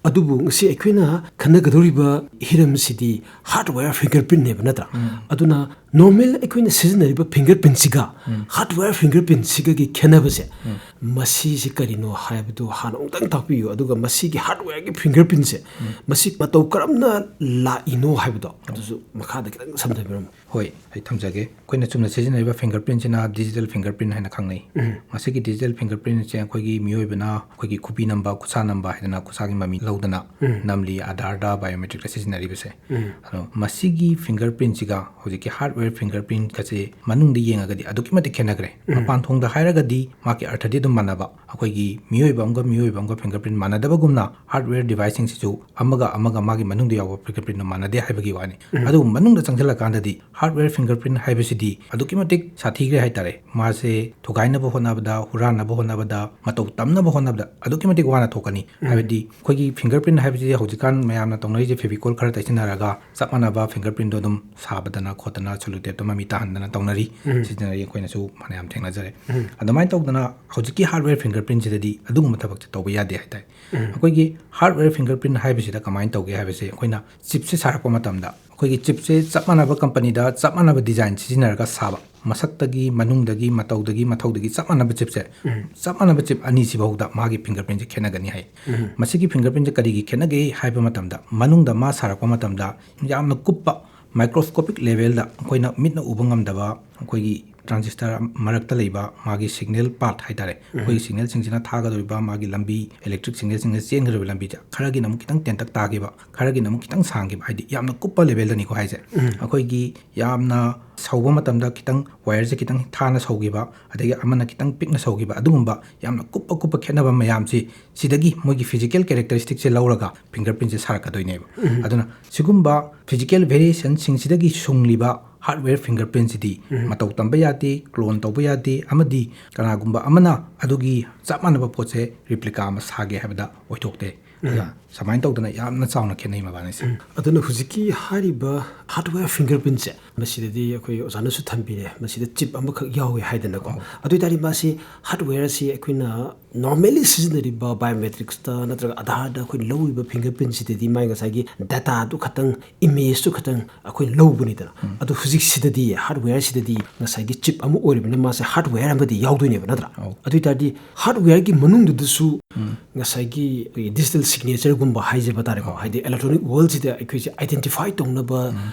ꯑꯗꯨꯕꯨ ꯉꯁꯤ ꯑꯩꯈꯣꯏꯅ ꯈꯟꯅꯒꯗꯧꯔꯤꯕ ꯍꯤꯔꯝꯁꯤꯗꯤ ꯍꯥꯔꯗꯋꯦꯌꯔ ꯐꯤꯡꯒꯔ ꯄ꯭ꯔꯤꯟꯠꯅꯦꯕ, ꯅꯠꯇ꯭ꯔꯥ? ꯑꯗꯨꯅ ꯅꯣꯔꯃꯦꯜ ꯑꯩꯈꯣꯏꯅ ꯁꯤꯖꯤꯟꯅꯔꯤꯕ ꯐꯤꯡꯒꯔ ꯄ꯭ꯔꯤꯟꯠꯁꯤꯒ ꯍꯥꯔꯗꯋꯦꯌꯔ ꯐꯤꯡꯒꯔ ꯄ꯭ꯔꯤꯟꯠꯁꯤꯒꯒꯤ ꯈꯦꯠꯅꯕꯁꯦ, ꯃꯁꯤꯁꯤ ꯀꯔꯤꯅꯣ ꯍꯥꯏꯕꯗꯨ ꯍꯥꯟꯅ ꯑꯃꯨꯛꯇꯪ ꯇꯥꯛꯄꯤꯌꯨ, ꯑꯗꯨꯒ ꯃꯁꯤꯒꯤ ꯍꯥꯔꯗꯋꯦꯌꯔꯒꯤ ꯐꯤꯡꯒꯔ ꯄ꯭ꯔꯤꯟꯠꯁꯦ, ꯃꯁꯤ ꯃꯇꯧ ꯀꯔꯝꯅ ꯂꯥꯛꯏꯅꯣ ꯍꯥꯏꯕꯗꯣ ꯑꯗꯨꯁꯨ ꯃꯈꯥꯗ ꯈꯤꯇꯪ ꯁꯝꯊꯕꯤꯔꯝꯃꯨ꯫ ꯍꯣꯏ, ꯑꯩ ꯊꯝꯖꯒꯦ꯫ ꯑꯩꯈꯣꯏꯅ ꯆꯨꯝꯅ ꯁꯤꯖꯤꯟꯅꯔꯤꯕ ꯐꯤꯡꯒꯔ ꯄ꯭ꯔꯤꯟꯠꯁꯤꯅ ꯗꯤꯖꯤꯇꯦꯜ ꯐꯤꯡꯒꯔ ꯄ꯭ꯔꯤꯟꯠ ꯍꯥꯏꯅ ꯈꯪꯅꯩ꯫ ꯃꯁꯤꯒꯤ ꯗꯤꯖꯤꯇꯦꯜ ꯐꯤꯡꯒꯔ ꯄ꯭ꯔꯤꯟꯠꯁꯦ ꯑꯩꯈꯣꯏꯒꯤ ꯃꯤꯑꯣꯏꯕꯅ ꯑꯩꯈꯣꯏꯒꯤ ꯈꯨꯕꯤ ꯅꯝꯕ, ꯈꯨꯠꯁꯥ ꯅꯝꯕ ꯍꯥꯏꯗꯅ ꯈꯨꯠꯁꯥꯒꯤ ꯃꯃꯤ ꯂꯧꯗꯅ ꯅꯝꯂꯤ ꯑꯥꯙꯥꯔꯗ, ꯕꯥꯏꯑꯣꯃꯦꯇ꯭ꯔꯤꯛꯇ ꯁꯤꯖꯤꯟꯅꯔꯤꯕꯁꯦ꯫ ꯑꯗꯣ ꯃꯁꯤꯒꯤ ꯐꯤꯡꯒꯔ ꯄ꯭ꯔꯤꯟꯠꯁꯤꯒ ꯍꯧꯖꯤꯛꯀꯤ ꯍꯥꯔꯗꯋꯦꯌꯔ ꯐꯤꯡꯒꯔ ꯄ꯭ꯔꯤꯟꯠꯀꯁꯦ ꯃꯅꯨꯡꯗ ꯌꯦꯡꯉꯒꯗꯤ ꯑꯗꯨꯛꯀꯤ ꯃꯇꯤꯛ ꯈꯦꯠꯅꯈ꯭ꯔꯦ꯫ ꯃꯄꯥꯟ ꯊꯣꯡꯗ ꯍꯥꯏꯔꯒꯗꯤ ꯃꯥꯒꯤ ꯑꯔꯊꯗꯤ ꯑꯗꯨꯝ ꯃꯥꯟꯅꯕ, ꯑꯩꯈꯣꯏꯒꯤ ꯃꯤꯑꯣꯏꯕ ꯑꯃꯒ ꯃꯤꯑꯣꯏꯕ ꯑꯃꯒ ꯐꯤꯡꯒꯔ ꯄ꯭ꯔꯤꯟꯠ ꯃꯥꯟꯅꯗꯕꯒꯨꯝꯅ ꯍꯥꯔꯗꯋꯦꯌꯔ ꯗꯤꯚꯥꯏꯁꯁꯤꯡꯁꯤꯁꯨ ꯑꯃꯒ ꯑꯃꯒ ꯃꯥꯒꯤ ꯃꯅꯨꯡꯗ ꯌꯥꯎꯕ ꯐꯤꯡꯒꯔ ꯄ꯭ꯔꯤꯟꯠꯅ ꯃꯥꯟꯅꯗꯦ ꯍꯥꯏꯕꯒꯤ ꯋꯥꯅꯤ꯫ ꯑꯗꯨꯕꯨ ꯃꯅꯨꯡꯗ ꯆꯪꯁꯤꯜꯂꯀꯥꯟꯗꯗꯤ ꯍꯥꯔꯗꯋꯦꯌꯔ ꯐꯤꯡꯒꯔ ꯄ꯭ꯔꯤꯟꯠ ꯍꯥꯏꯕꯁꯤꯗꯤ ꯑꯗꯨꯛꯀꯤ ꯃꯇꯤꯛ ꯁꯥꯊꯤꯈ꯭ꯔꯦ ꯍꯥꯏꯇꯥꯔꯦ꯫ ꯃꯥꯁꯦ ꯊꯨꯒꯥꯏꯅꯕ ꯍꯣꯠꯅꯕꯗ, ꯍꯨꯔꯥꯟꯅꯕ ꯍꯣꯠꯅꯕꯗ, ꯃꯇꯧ ꯇꯝꯅꯕ ꯍꯣꯠꯅꯕꯗ ꯑꯗꯨꯛꯀꯤ ꯃꯇꯤꯛ ꯋꯥꯅ ꯊꯣꯛꯀꯅꯤ꯫ ꯍꯥꯏꯕꯗꯤ ꯑꯩꯈꯣꯏꯒꯤ ꯐꯤꯡꯒꯔ ꯄ꯭ꯔꯤꯟ ꯍꯥꯏꯕꯁꯤꯗꯤ ꯍꯧꯖꯤꯛꯀꯥꯟ ꯃꯌꯥꯝꯅ ꯇꯧꯅꯔꯤꯁꯦ ꯐꯦꯕꯤꯀꯣꯜ ꯈꯔ ꯇꯩꯁꯤꯟꯅꯔꯒ ꯆꯞ ꯃꯥꯟꯅꯕ ꯐꯤꯡꯒꯔ ꯄ꯭ꯔꯤꯟꯗꯣ ꯑꯗꯨꯝ ꯁꯥꯕꯗꯅ ꯈꯣꯠꯇꯅ ꯁꯦꯂꯨꯇꯦꯞꯇ ꯃꯃꯤ ꯇꯥꯍꯟꯗꯅ ꯇꯧꯅꯔꯤ꯫ ꯁꯤꯖꯤꯟꯅꯔꯤ, ꯑꯩꯈꯣꯏꯅꯁꯨ ꯐꯅꯌꯥꯝ ꯊꯦꯡꯅꯖꯔꯦ꯫ ꯑꯗꯨꯃꯥꯏꯅ ꯇꯧꯗꯅ ꯍꯧꯖꯤꯛꯀꯤ ꯍꯥꯔꯗꯋꯦꯌꯔ ꯐꯤꯡꯒꯔ ꯄ꯭ꯔꯤꯟꯁꯤꯗꯗꯤ ꯑꯗꯨꯒꯨꯝꯕ ꯊꯕꯛꯁꯦ ꯇꯧꯕ ꯌꯥꯗꯦ ꯍꯥꯏꯇꯥꯔꯦ꯫ ꯑꯩꯈꯣꯏꯒꯤ ꯍꯥꯔꯗꯋꯦꯌꯔ ꯐꯤꯡꯒꯔ ꯄ꯭ꯔꯤꯟ ꯍꯥꯏꯕꯁꯤꯗ ꯀꯃꯥꯏꯅ ꯇꯧꯒꯦ ꯍꯥꯏꯕꯁꯦ, ꯑꯩꯈꯣꯏꯅ ꯆꯤꯞꯁꯦ ꯁꯥꯔꯛꯄ ꯃꯇꯝꯗ, ꯑꯩꯈꯣꯏꯒꯤ ꯆꯤꯞꯁꯦ ꯆꯞ ꯃꯥꯟꯅꯕ ꯀꯝꯄꯅꯤꯗ ꯆꯞ ꯃꯥꯟꯅꯕ ꯗꯤꯖꯥꯏꯟ ꯁꯤꯖꯤꯟꯅꯔꯒ ꯁꯥꯕ, ꯃꯁꯛꯇꯒꯤ, ꯃꯅꯨꯡꯗꯒꯤ, ꯃꯇꯧꯗꯒꯤ, ꯃꯊꯧꯗꯒꯤ ꯆꯞ ꯃꯥꯟꯅꯕ ꯆꯤꯞꯁꯦ, ꯆꯞ ꯃꯥꯟꯅꯕ ꯆꯤꯞ ꯑꯅꯤꯁꯤꯐꯥꯎꯗ ꯃꯥꯒꯤ ꯐꯤꯡꯒꯔ ꯄ꯭ꯔꯤꯟꯁꯦ ꯈꯦꯠꯅꯒꯅꯤ ꯍꯥꯏ꯫ ꯃꯁꯤꯒꯤ ꯐꯤꯡꯒꯔ ꯄ꯭ꯔꯤꯟꯁꯦ ꯀꯔꯤꯒꯤ ꯈꯦꯠꯅꯒꯦ ꯍꯥꯏꯕ ꯃꯇꯝꯗ, ꯃꯅꯨꯡꯗ ꯃꯥ ꯁꯥꯔꯛꯄ ꯃꯇꯝꯗ ꯌꯥꯝꯅ ꯀꯨꯞꯄ, ꯃꯥꯏꯀ꯭ꯔꯣꯁꯀꯣꯄꯤꯛ ꯂꯦꯚꯦꯜꯗ ꯑꯩꯈꯣꯏꯅ ꯃꯤꯠꯅ ꯎꯕ ꯉꯝꯗꯕ, ꯑꯩꯈꯣꯏꯒꯤ ꯇ꯭ꯔꯥꯟꯖꯤꯁꯇꯔ ꯃꯔꯛꯇ ꯂꯩꯕ ꯃꯥꯒꯤ ꯁꯤꯒꯅꯦꯜ ꯄꯥꯠ ꯍꯥꯏꯇꯥꯔꯦ, ꯑꯩꯈꯣꯏꯒꯤ ꯁꯤꯒꯅꯦꯜꯁꯤꯡꯁꯤꯅ ꯊꯥꯒꯗꯧꯔꯤꯕ ꯃꯥꯒꯤ ꯂꯝꯕꯤ, ꯏꯂꯦꯛꯇ꯭ꯔꯤꯛ ꯁꯤꯒꯅꯦꯜꯁꯤꯡꯁꯤꯅ ꯆꯦꯟꯒꯗꯧꯔꯤꯕ ꯂꯝꯕꯤꯁꯦ ꯈꯔꯒꯤꯅ ꯑꯃꯨꯛ ꯈꯤꯇꯪ ꯇꯦꯟꯇꯛ ꯇꯥꯈꯤꯕ, ꯈꯔꯒꯤꯅ ꯑꯃꯨꯛ ꯈꯤꯇꯪ ꯁꯥꯡꯈꯤꯕ, ꯍꯥꯏꯗꯤ ꯌꯥꯝꯅ ꯀꯨꯞꯄ ꯂꯦꯚꯦꯜꯗꯅꯤꯀꯣ ꯍꯥꯏꯁꯦ꯫ ꯑꯩꯈꯣꯏꯒꯤ ꯌꯥꯝꯅ ꯁꯧꯕ ꯃꯇꯝꯗ ꯈꯤꯇꯪ ꯋꯥꯌꯔꯁꯦ ꯈꯤꯇꯪ ꯊꯥꯅ ꯁꯧꯈꯤꯕ, ꯑꯗꯒꯤ ꯑꯃꯅ ꯈꯤꯇꯪ ꯄꯤꯛꯅ ꯁꯧꯈꯤꯕ, ꯑꯗꯨꯒꯨꯝꯕ ꯌꯥꯝꯅ ꯀꯨꯞꯄ ꯀꯨꯞꯄ ꯈꯦꯠꯅꯕ ꯃꯌꯥꯝꯁꯤ ꯁꯤꯗꯒꯤ ꯃꯣꯏꯒꯤ ꯐꯤꯖꯤꯀꯦꯜ ꯀꯦꯔꯦꯛꯇꯔꯤꯁꯇꯤꯛꯁꯦ ꯂꯧꯔꯒ ꯐꯤꯡꯒꯔ ꯄ꯭ꯔꯤꯟꯁꯦ ꯁꯥꯔꯛꯀꯗꯣꯏꯅꯦꯕ꯫ ꯑꯗꯨꯅ ꯁꯤꯒꯨꯝꯕ ꯐꯤꯖꯤꯀꯦꯜ ꯚꯦꯔꯤꯌꯦꯁꯟꯁꯤꯡꯁꯤꯗꯒꯤ ꯁꯨꯡꯂꯤꯕ ꯍꯥꯔꯗꯋꯦꯌꯔ ꯐꯤꯡꯒꯔ ꯄ꯭ꯔꯤꯟꯁꯤꯗꯤ ꯃꯇꯧ ꯇꯝꯕ ꯌꯥꯗꯦ, ꯀ꯭ꯂꯣꯟ ꯇꯧꯕ ꯌꯥꯗꯦ, ꯑꯃꯗꯤ ꯀꯅꯥꯒꯨꯝꯕ ꯑꯃꯅ ꯑꯗꯨꯒꯤ ꯆꯞ ꯃꯥꯟꯅꯕ ꯄꯣꯠꯁꯦ ꯔꯤꯄ꯭ꯂꯤꯀꯥ ꯑꯃ ꯁꯥꯒꯦ ꯍꯥꯏꯕꯗ ꯑꯣꯏꯊꯣꯛꯇꯦ꯫ ꯑꯗꯨꯅ ꯁꯨꯃꯥꯏꯅ ꯇꯧꯗꯅ ꯌꯥꯝꯅ ꯆꯥꯎꯅ ꯈꯦꯠꯅꯩ ꯃꯕꯥꯅꯤꯁꯦ꯫ ꯑꯗꯨꯅ ꯍꯧꯖꯤꯛꯀꯤ ꯍꯥꯏꯔꯤꯕ ꯍꯥꯔꯗꯋꯦꯌꯔ ꯐꯤꯡꯒꯔ ꯄ꯭ꯔꯤꯟꯁꯦ, ꯃꯁꯤꯗꯗꯤ ꯑꯩꯈꯣꯏ ꯑꯣꯖꯥꯅꯁꯨ ꯊꯝꯕꯤꯔꯦ, ꯃꯁꯤꯗ ꯆꯤꯞ ꯑꯃꯈꯛ ꯌꯥꯎꯋꯦ ꯍꯥꯏꯗꯅꯀꯣ꯫ ꯑꯗꯨ ꯑꯣꯏꯇꯥꯔꯗꯤ ꯃꯥꯁꯤ ꯍꯥꯔꯗꯋꯦꯌꯔ ꯑꯁꯤ ꯑꯩꯈꯣꯏꯅ ꯅꯣꯔꯃꯦꯂꯤ ꯁꯤꯖꯤꯟꯅꯔꯤꯕ ꯕꯥꯏꯑꯣꯃꯦꯇ꯭ꯔꯤꯛꯁꯇ ꯅꯠꯇ꯭ꯔꯒ ꯑꯙꯥꯔꯗ ꯑꯩꯈꯣꯏꯅ ꯂꯧꯔꯤꯕ ꯐꯤꯡꯒꯔ ꯄ꯭ꯔꯤꯟꯁꯤꯗꯗꯤ ꯃꯥꯒꯤ ꯉꯁꯥꯏꯒꯤ ꯗꯦꯇꯥꯗꯨ ꯈꯛꯇꯪ, ꯏꯃꯦꯖꯇꯨ ꯈꯛꯇꯪ ꯑꯩꯈꯣꯏꯅ ꯂꯧꯕꯅꯤꯗꯅ꯫ ꯑꯗꯣ ꯍꯧꯖꯤꯛꯁꯤꯗꯗꯤ ꯍꯥꯔꯗꯋꯦꯌꯔꯁꯤꯗꯗꯤ ꯉꯁꯥꯏꯒꯤ ꯆꯤꯞ ꯑꯃ ꯑꯣꯏꯔꯤꯕꯅꯤꯅ ꯃꯥꯁꯦ ꯍꯥꯔꯗꯋꯦꯌꯔ ꯑꯃꯗꯤ ꯌꯥꯎꯗꯣꯏꯅꯦꯕ, ꯅꯠꯇ꯭ꯔꯥ? ꯑꯗꯨ ꯑꯣꯏꯇꯥꯔꯗꯤ ꯍꯥꯔꯗꯋꯦꯌꯔꯒꯤ ꯃꯅꯨꯡꯗꯨꯗꯁꯨ ꯉꯁꯥꯏꯒꯤ ꯑꯩꯈꯣꯏꯒꯤ ꯗꯤꯖꯤꯇꯦꯜ ꯁꯤꯒꯅꯦꯆꯔꯒꯨꯝꯕ ꯍꯥꯏꯖꯕ ꯇꯥꯔꯦꯀꯣ, ꯍꯥꯏꯗꯤ ꯏꯂꯦꯛꯇ꯭ꯔꯣꯅꯤꯛ ꯋꯥꯔꯜꯁꯤꯗ ꯑꯩꯈꯣꯏꯁꯦ ꯑꯥꯏꯗꯦꯟꯇꯤꯐꯥꯏ ꯇꯧꯅꯕ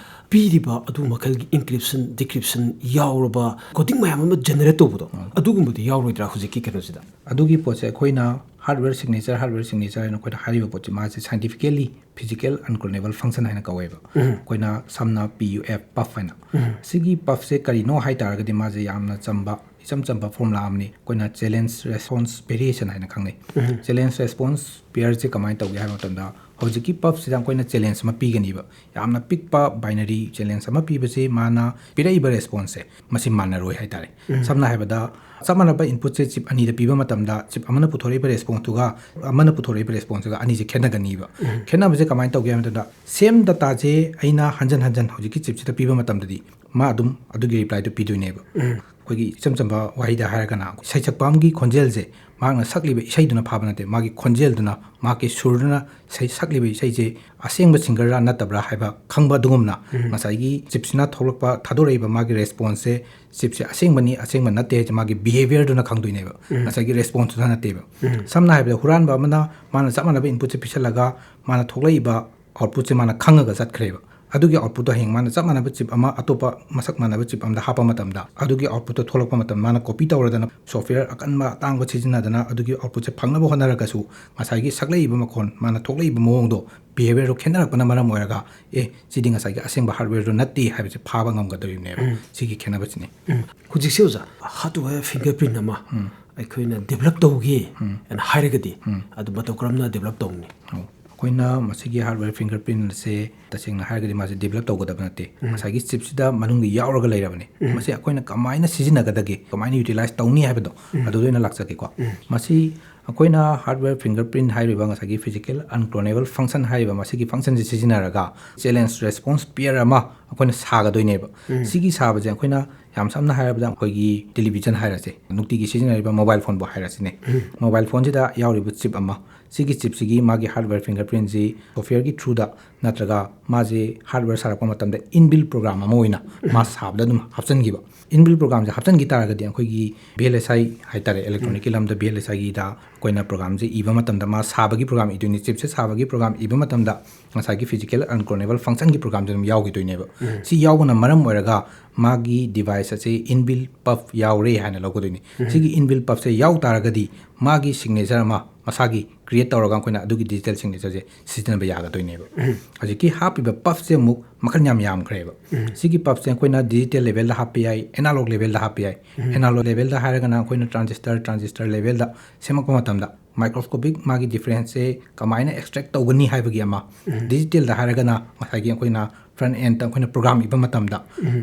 ꯄꯤꯔꯤꯕ ꯑꯗꯨ ꯃꯈꯜꯒꯤ ꯏꯟꯀ꯭ꯔꯤꯞꯁꯟ, ꯗꯤꯀ꯭ꯔꯤꯞꯁꯟ ꯌꯥꯎꯔꯕ ꯀꯣꯗꯤꯡ ꯃꯌꯥꯝ ꯑꯃ ꯖꯦꯅꯦꯔꯦꯠ ꯇꯧꯕꯗꯣ, ꯑꯗꯨꯒꯨꯝꯕꯗꯤ ꯌꯥꯎꯔꯣꯏꯗ꯭ꯔꯥ ꯍꯧꯖꯤꯛꯀꯤ ꯀꯩꯅꯣꯁꯤꯗ? ꯑꯗꯨꯒꯤ ꯄꯣꯠꯁꯦ ꯑꯩꯈꯣꯏꯅ ꯍꯥꯔꯗꯋꯦꯌꯔ ꯁꯤꯒꯅꯦꯆꯔ, ꯍꯥꯔꯗꯋꯦꯌꯔ ꯁꯤꯒꯅꯦꯆꯔ ꯍꯥꯏꯅ ꯑꯩꯈꯣꯏꯅ ꯍꯥꯏꯔꯤꯕ ꯄꯣꯠꯁꯦ, ꯃꯥꯁꯦ ꯁꯥꯏꯟꯇꯤꯐꯤꯀꯦꯜꯂꯤ ꯐꯤꯖꯤꯀꯦꯜ ꯑꯟꯀ꯭ꯂꯣꯅꯦꯕꯜ ꯐꯪꯁꯟ ꯍꯥꯏꯅ ꯀꯧꯋꯦꯕ꯫ ꯑꯩꯈꯣꯏꯅ ꯁꯝꯅ ꯄꯤ ꯌꯨ ꯑꯦꯐ, ꯄꯐ ꯍꯥꯏꯅ꯫ ꯁꯤꯒꯤ ꯄꯐꯁꯦ ꯀꯔꯤꯅꯣ ꯍꯥꯏ ꯇꯥꯔꯒꯗꯤ, ꯃꯥꯁꯦ ꯌꯥꯝꯅ ꯆꯝꯕ, ꯏꯆꯝ ꯆꯝꯕ ꯐꯣꯔꯃꯨꯂꯥ ꯑꯃꯅꯤ, ꯑꯩꯈꯣꯏꯅ ꯆꯦꯂꯦꯟꯖ ꯔꯦꯁꯄꯣꯟꯁ ꯚꯦꯔꯤꯌꯦꯁꯟ ꯍꯥꯏꯅ ꯈꯪꯅꯩ꯫ ꯆꯦꯂꯦꯟꯖ ꯔꯦꯁꯄꯣꯟꯁ ꯄꯦꯌꯔꯁꯦ ꯀꯃꯥꯏꯅ ꯇꯧꯒꯦ ꯍꯥꯏꯕ ꯃꯇꯝꯗ, ꯍꯧꯖꯤꯛꯀꯤ ꯄꯐꯁꯤꯗ ꯑꯩꯈꯣꯏꯅ ꯆꯦꯂꯦꯟꯖ ꯑꯃ ꯄꯤꯒꯅꯤꯕ, ꯌꯥꯝꯅ ꯄꯤꯛꯄ ꯕꯥꯏꯅꯔꯤ ꯆꯦꯂꯦꯟꯖ ꯑꯃ ꯄꯤꯕꯁꯦ ꯃꯥꯅ ꯄꯤꯔꯛꯏꯕ ꯔꯦꯁꯄꯣꯟꯁꯁꯦ ꯃꯁꯤ ꯃꯥꯟꯅꯔꯣꯏ ꯍꯥꯏꯇꯥꯔꯦ꯫ ꯁꯝꯅ ꯍꯥꯏꯔꯕꯗ, ꯆꯞ ꯃꯥꯟꯅꯕ ꯏꯟꯄꯨꯠꯁꯦ ꯆꯤꯞ ꯑꯅꯤꯗ ꯄꯤꯕ ꯃꯇꯝꯗ, ꯆꯤꯞ ꯑꯃꯅ ꯄꯨꯊꯣꯔꯛꯏꯕ ꯔꯦꯁꯄꯣꯟꯁꯇꯨꯒ ꯑꯃꯅ ꯄꯨꯊꯣꯔꯛꯏꯕ ꯔꯦꯁꯄꯣꯟꯁꯇꯨꯒ ꯑꯅꯤꯁꯦ ꯈꯦꯠꯅꯒꯅꯤꯕ꯫ ꯈꯦꯠꯅꯕꯁꯦ ꯀꯃꯥꯏꯅ ꯇꯧꯒꯦ ꯍꯥꯏꯕ ꯃꯇꯝꯗ, ꯁꯦꯝ ꯗꯇꯥꯁꯦ ꯑꯩꯅ ꯍꯟꯖꯟ ꯍꯟꯖꯟ ꯍꯧꯖꯤꯛꯀꯤ ꯆꯤꯞꯁꯤꯗ ꯄꯤꯕ ꯃꯇꯝꯗꯗꯤ ꯃꯥ ꯑꯗꯨꯝ ꯑꯗꯨꯒꯤ ꯔꯤꯄ꯭ꯂꯥꯏꯗꯨ ꯄꯤꯗꯣꯏꯅꯦꯕ꯫ ꯑꯩꯈꯣꯏꯒꯤ ꯏꯆꯝ ꯆꯝꯕ ꯋꯥꯍꯩꯗ ꯍꯥꯏꯔꯒꯅ, ꯁꯩꯁꯛꯄ ꯑꯃꯒꯤ ꯈꯣꯟꯖꯦꯜꯁꯦ ꯃꯍꯥꯛꯅ ꯁꯛꯂꯤꯕ ꯏꯁꯩꯗꯨꯅ ꯐꯥꯕ ꯅꯠꯇꯦ, ꯃꯥꯒꯤ ꯈꯣꯟꯖꯦꯜꯗꯨꯅ, ꯃꯍꯥꯛꯀꯤ ꯁꯨꯔꯗꯨꯅ ꯁꯩ-, ꯁꯛꯂꯤꯕ ꯏꯁꯩꯁꯦ ꯑꯁꯦꯡꯕ ꯁꯤꯡꯒꯔꯔꯥ ꯅꯠꯇꯕ꯭ꯔꯥ ꯍꯥꯏꯕ ꯈꯪꯕ ꯑꯗꯨꯒꯨꯝꯅ, ꯉꯁꯥꯏꯒꯤ ꯆꯤꯞꯁꯤꯅ ꯊꯣꯛꯂꯛꯄ, ꯊꯥꯗꯣꯔꯛꯏꯕ ꯃꯥꯒꯤ ꯔꯦꯁꯄꯣꯟꯁꯁꯦ, ꯆꯤꯞꯁꯦ ꯑꯁꯦꯡꯕꯅꯤ, ꯑꯁꯦꯡꯕ ꯅꯠꯇꯦ ꯍꯥꯏꯁꯦ ꯃꯥꯒꯤ ꯕꯤꯍꯦꯕꯤꯌꯔꯗꯨꯅ ꯈꯪꯗꯣꯏꯅꯦꯕ, ꯉꯁꯥꯏꯒꯤ ꯔꯦꯁꯄꯣꯟꯁꯇꯨꯅ ꯅꯠꯇꯦꯕ꯫ ꯁꯝꯅ ꯍꯥꯏꯔꯕꯗ, ꯍꯨꯔꯥꯟꯕ ꯑꯃꯅ ꯃꯥꯅ ꯆꯞ ꯃꯥꯟꯅꯕ ꯏꯟꯄꯨꯠꯁꯦ ꯄꯤꯁꯜꯂꯒ ꯃꯥꯅ ꯊꯣꯛꯂꯛꯏꯕ ꯑꯥꯎꯠꯄꯨꯠꯁꯦ ꯃꯥꯅ ꯈꯪꯉꯒ ꯆꯠꯈ꯭ꯔꯦꯕ꯫ ꯑꯗꯨꯒꯤ ꯑꯥꯎꯠꯄꯨꯠꯇꯣ ꯍꯌꯦꯡ ꯃꯥꯅ ꯆꯞ ꯃꯥꯟꯅꯕ ꯆꯤꯞ ꯑꯃ, ꯑꯇꯣꯞꯄ ꯃꯁꯛ ꯃꯥꯟꯅꯕ ꯆꯤꯞ ꯑꯃꯗ ꯍꯥꯞꯄ ꯃꯇꯝꯗ, ꯑꯗꯨꯒꯤ ꯑꯥꯎꯠꯄꯨꯠꯇꯣ ꯊꯣꯛꯂꯛꯄ ꯃꯇꯝꯗ ꯃꯥꯅ ꯀꯣꯄꯤ ꯇꯧꯔꯗꯅ, ꯁꯣꯐꯋꯦꯌꯔ ꯑꯀꯟꯕ ꯑꯇꯥꯡꯕ ꯁꯤꯖꯤꯟꯅꯗꯅ ꯑꯗꯨꯒꯤ ꯑꯥꯎꯠꯄꯨꯠꯁꯦ ꯐꯪꯅꯕ ꯍꯣꯠꯅꯔꯒꯁꯨ, ꯉꯁꯥꯏꯒꯤ ꯁꯛꯂꯛꯏꯕ ꯃꯈꯣꯟ, ꯃꯥꯅ ꯊꯣꯛꯂꯛꯏꯕ ꯃꯑꯣꯡꯗꯣ, ꯕꯤꯍꯦꯕꯤꯌꯔꯗꯣ ꯈꯦꯠꯅꯔꯛꯄꯅ ꯃꯔꯝ ꯑꯣꯏꯔꯒ, "ꯑꯦ, ꯁꯤꯗꯤ ꯉꯁꯥꯏꯒꯤ ꯑꯁꯦꯡꯕ ꯍꯥꯔꯗꯋꯦꯌꯔꯗꯣ ꯅꯠꯇꯦ" ꯍꯥꯏꯕꯁꯦ ꯐꯥꯕ ꯉꯝꯒꯗꯧꯔꯤꯕꯅꯦꯕ꯫ ꯁꯤꯒꯤ ꯈꯦꯠꯅꯕꯁꯤꯅꯤ꯫ ꯍꯧꯖꯤꯛꯁꯦ ꯑꯣꯖꯥ, ꯍꯥꯔꯗꯋꯦꯌꯔ ꯐꯤꯡꯒꯔ ꯄ꯭ꯔꯤꯟ ꯑꯃ ꯑꯩꯈꯣꯏꯅ ꯗꯤꯕ꯭ꯂꯞ ꯇꯧꯒꯦ ꯍꯥꯏꯅ ꯍꯥꯏꯔꯒꯗꯤ, ꯑꯗꯨ ꯃꯇꯧ ꯀꯔꯝꯅ ꯗꯤꯕ꯭ꯂꯞ ꯇꯧꯅꯤ? ꯑꯣ, ꯑꯩꯈꯣꯏꯅ ꯃꯁꯤꯒꯤ ꯍꯥꯔꯗꯋꯦꯌꯔ ꯐꯤꯡꯒꯔ ꯄ꯭ꯔꯤꯟꯁꯦ ꯇꯁꯦꯡꯅ ꯍꯥꯏꯔꯒꯗꯤ ꯃꯥꯁꯦ ꯗꯤꯕ꯭ꯂꯞ ꯇꯧꯒꯗꯕ ꯅꯠꯇꯦ꯫ ꯉꯁꯥꯏꯒꯤ ꯆꯤꯞꯁꯤꯗ ꯃꯅꯨꯡꯗ ꯌꯥꯎꯔꯒ ꯂꯩꯔꯕꯅꯤ꯫ ꯃꯁꯤ ꯑꯩꯈꯣꯏꯅ ꯀꯃꯥꯏꯅ ꯁꯤꯖꯤꯟꯅꯒꯗꯒꯦ, ꯀꯃꯥꯏꯅ ꯌꯨꯇꯤꯂꯥꯏꯁ ꯇꯧꯅꯤ ꯍꯥꯏꯕꯗꯣ, ꯑꯗꯨꯗ ꯑꯣꯏꯅ ꯂꯥꯛꯆꯒꯦꯀꯣ꯫ ꯃꯁꯤ ꯑꯩꯈꯣꯏꯅ ꯍꯥꯔꯗꯋꯦꯌꯔ ꯐꯤꯡꯒꯔ ꯄ꯭ꯔꯤꯟ ꯍꯥꯏꯔꯤꯕ ꯉꯁꯥꯏꯒꯤ ꯐꯤꯖꯤꯀꯦꯜ ꯑꯟꯀ꯭ꯂꯣꯅꯦꯕꯜ ꯐꯪꯁꯟ ꯍꯥꯏꯔꯤꯕ ꯃꯁꯤꯒꯤ ꯐꯪꯁꯟꯁꯦ ꯁꯤꯖꯤꯟꯅꯔꯒ, ꯆꯦꯂꯦꯟꯖ ꯔꯦꯁꯄꯣꯟꯁ ꯄꯤꯌꯔ ꯑꯃ ꯑꯩꯈꯣꯏꯅ ꯁꯥꯒꯗꯣꯏꯅꯦꯕ꯫ ꯁꯤꯒꯤ ꯁꯥꯕꯁꯦ ꯑꯩꯈꯣꯏꯅ, ꯌꯥꯝ ꯁꯝꯅ ꯍꯥꯏꯔꯕꯗ, ꯑꯩꯈꯣꯏꯒꯤ ꯇꯦꯂꯤꯚꯤꯖꯟ ꯍꯥꯏꯔꯁꯦ, ꯅꯨꯡꯇꯤꯒꯤ ꯁꯤꯖꯤꯟꯅꯔꯤꯕ ꯃꯣꯕꯥꯏꯜ ꯐꯣꯟꯕꯨ ꯍꯥꯏꯔꯁꯤꯅꯦ꯫ ꯃꯣꯕꯥꯏꯜ ꯐꯣꯟꯁꯤꯗ ꯌꯥꯎꯔꯤꯕ ꯆꯤꯞ ꯑꯃ, ꯁꯤꯒꯤ ꯆꯤꯞꯁꯤꯒꯤ ꯃꯥꯒꯤ ꯍꯥꯔꯗꯋꯦꯌꯔ ꯐꯤꯡꯒꯔ ꯄ꯭ꯔꯤꯟꯁꯤ ꯁꯣꯐꯋꯦꯌꯔꯒꯤ ꯊ꯭ꯔꯨꯗ ꯅꯠꯇ꯭ꯔꯒ ꯃꯥꯁꯦ ꯍꯥꯔꯗꯋꯦꯌꯔ ꯁꯥꯔꯛꯄ ꯃꯇꯝꯗ ꯏꯟꯕꯤꯜ ꯄ꯭ꯔꯣꯒ꯭ꯔꯥꯝ ꯑꯃ ꯑꯣꯏꯅ ꯃꯥ ꯁꯥꯕꯗ ꯑꯗꯨꯝ ꯍꯥꯞꯆꯤꯟꯈꯤꯕ꯫ ꯏꯟꯕꯤꯜ ꯄ꯭ꯔꯣꯒ꯭ꯔꯥꯝꯁꯦ ꯍꯥꯞꯆꯤꯟꯈꯤ ꯇꯥꯔꯒꯗꯤ, ꯑꯩꯈꯣꯏꯒꯤ ꯚꯤ ꯑꯦꯜ ꯑꯦꯁ ꯑꯥꯏ ꯍꯥꯏꯇꯥꯔꯦ, ꯏꯂꯦꯛꯇ꯭ꯔꯣꯅꯤꯛꯀꯤ ꯂꯝꯗ ꯚꯤ ꯑꯦꯜ ꯑꯦꯁ ꯑꯥꯏꯒꯤꯗ ꯑꯩꯈꯣꯏꯅ ꯄ꯭ꯔꯣꯒ꯭ꯔꯥꯝꯁꯦ ꯏꯕ ꯃꯇꯝꯗ ꯃꯥ ꯁꯥꯕꯒꯤ ꯄ꯭ꯔꯣꯒ꯭ꯔꯥꯝ ꯏꯗꯣꯏꯅꯤ, ꯆꯤꯞꯁꯦ ꯁꯥꯕꯒꯤ ꯄ꯭ꯔꯣꯒ꯭ꯔꯥꯝ ꯏꯕ ꯃꯇꯝꯗ ꯉꯁꯥꯏꯒꯤ ꯐꯤꯖꯤꯀꯦꯜ ꯑꯟꯀ꯭ꯂꯣꯅꯦꯕꯜ ꯐꯪꯁꯟꯒꯤ ꯄ꯭ꯔꯣꯒ꯭ꯔꯥꯝꯁꯦ ꯑꯗꯨꯝ ꯌꯥꯎꯈꯤꯗꯣꯏꯅꯦꯕ꯫ ꯁꯤ ꯌꯥꯎꯕꯅ ꯃꯔꯝ ꯑꯣꯏꯔꯒ ꯃꯥꯒꯤ ꯗꯤꯚꯥꯏꯁ ꯑꯁꯤ ꯏꯟꯕꯤꯜ ꯄꯐ ꯌꯥꯎꯔꯦ ꯍꯥꯏꯅ ꯂꯧꯒꯗꯣꯏꯅꯤ꯫ ꯁꯤꯒꯤ ꯏꯟꯕꯤꯜ ꯄꯐꯁꯦ ꯌꯥꯎ ꯇꯥꯔꯒꯗꯤ ꯃꯥꯒꯤ ꯁꯤꯒꯅꯦꯆꯔ ꯑꯃ ꯃꯁꯥꯒꯤ ꯀ꯭ꯔꯤꯌꯦꯠ ꯇꯧꯔꯒ ꯑꯩꯈꯣꯏꯅ ꯑꯗꯨꯒꯤ ꯗꯤꯖꯤꯇꯦꯜ ꯁꯤꯒꯅꯦꯆꯔꯁꯦ ꯁꯤꯖꯤꯟꯅꯕ ꯌꯥꯒꯗꯣꯏꯅꯦꯕ꯫ ꯍꯧꯖꯤꯛꯀꯤ ꯍꯥꯞꯄꯤꯕ ꯄꯐꯁꯦ ꯑꯃꯨꯛ ꯃꯈꯜ ꯌꯥꯝ ꯌꯥꯝꯈ꯭ꯔꯦꯕ꯫ ꯁꯤꯒꯤ ꯄꯐꯁꯦ ꯑꯩꯈꯣꯏꯅ ꯗꯤꯖꯤꯇꯦꯜ ꯂꯦꯚꯦꯜꯗ ꯍꯥꯞꯄ ꯌꯥꯏ, ꯑꯦꯅꯥꯂꯣꯛ ꯂꯦꯚꯦꯜꯗ ꯍꯥꯞꯄ ꯌꯥꯏ꯫ ꯑꯦꯅꯥꯂꯣꯛ ꯂꯦꯚꯦꯜꯗ ꯍꯥꯏꯔꯒꯅ ꯑꯩꯈꯣꯏꯅ ꯇ꯭ꯔꯥꯟꯖꯤꯁꯇꯔ ꯇ꯭ꯔꯥꯟꯖꯤꯁꯇꯔ ꯂꯦꯚꯦꯜꯗ ꯁꯦꯝꯃꯛꯄ ꯃꯇꯝꯗ ꯃꯥꯏꯀ꯭ꯔꯣꯁꯀꯣꯄꯤꯛ ꯃꯥꯒꯤ ꯗꯤꯐ꯭ꯔꯦꯟꯁꯁꯦ ꯀꯃꯥꯏꯅ ꯑꯦꯛꯁꯇ꯭ꯔꯦꯛ ꯇꯧꯒꯅꯤ ꯍꯥꯏꯕꯒꯤ ꯑꯃ, ꯗꯤꯖꯤꯇꯦꯜꯗ ꯍꯥꯏꯔꯒꯅ ꯉꯁꯥꯏꯒꯤ ꯑꯩꯈꯣꯏꯅ ꯐ꯭ꯔꯟ ꯑꯦꯟꯗ ꯑꯩꯈꯣꯏꯅ ꯄ꯭ꯔꯣꯒ꯭ꯔꯥꯝ ꯏꯕ ꯃꯇꯝꯗ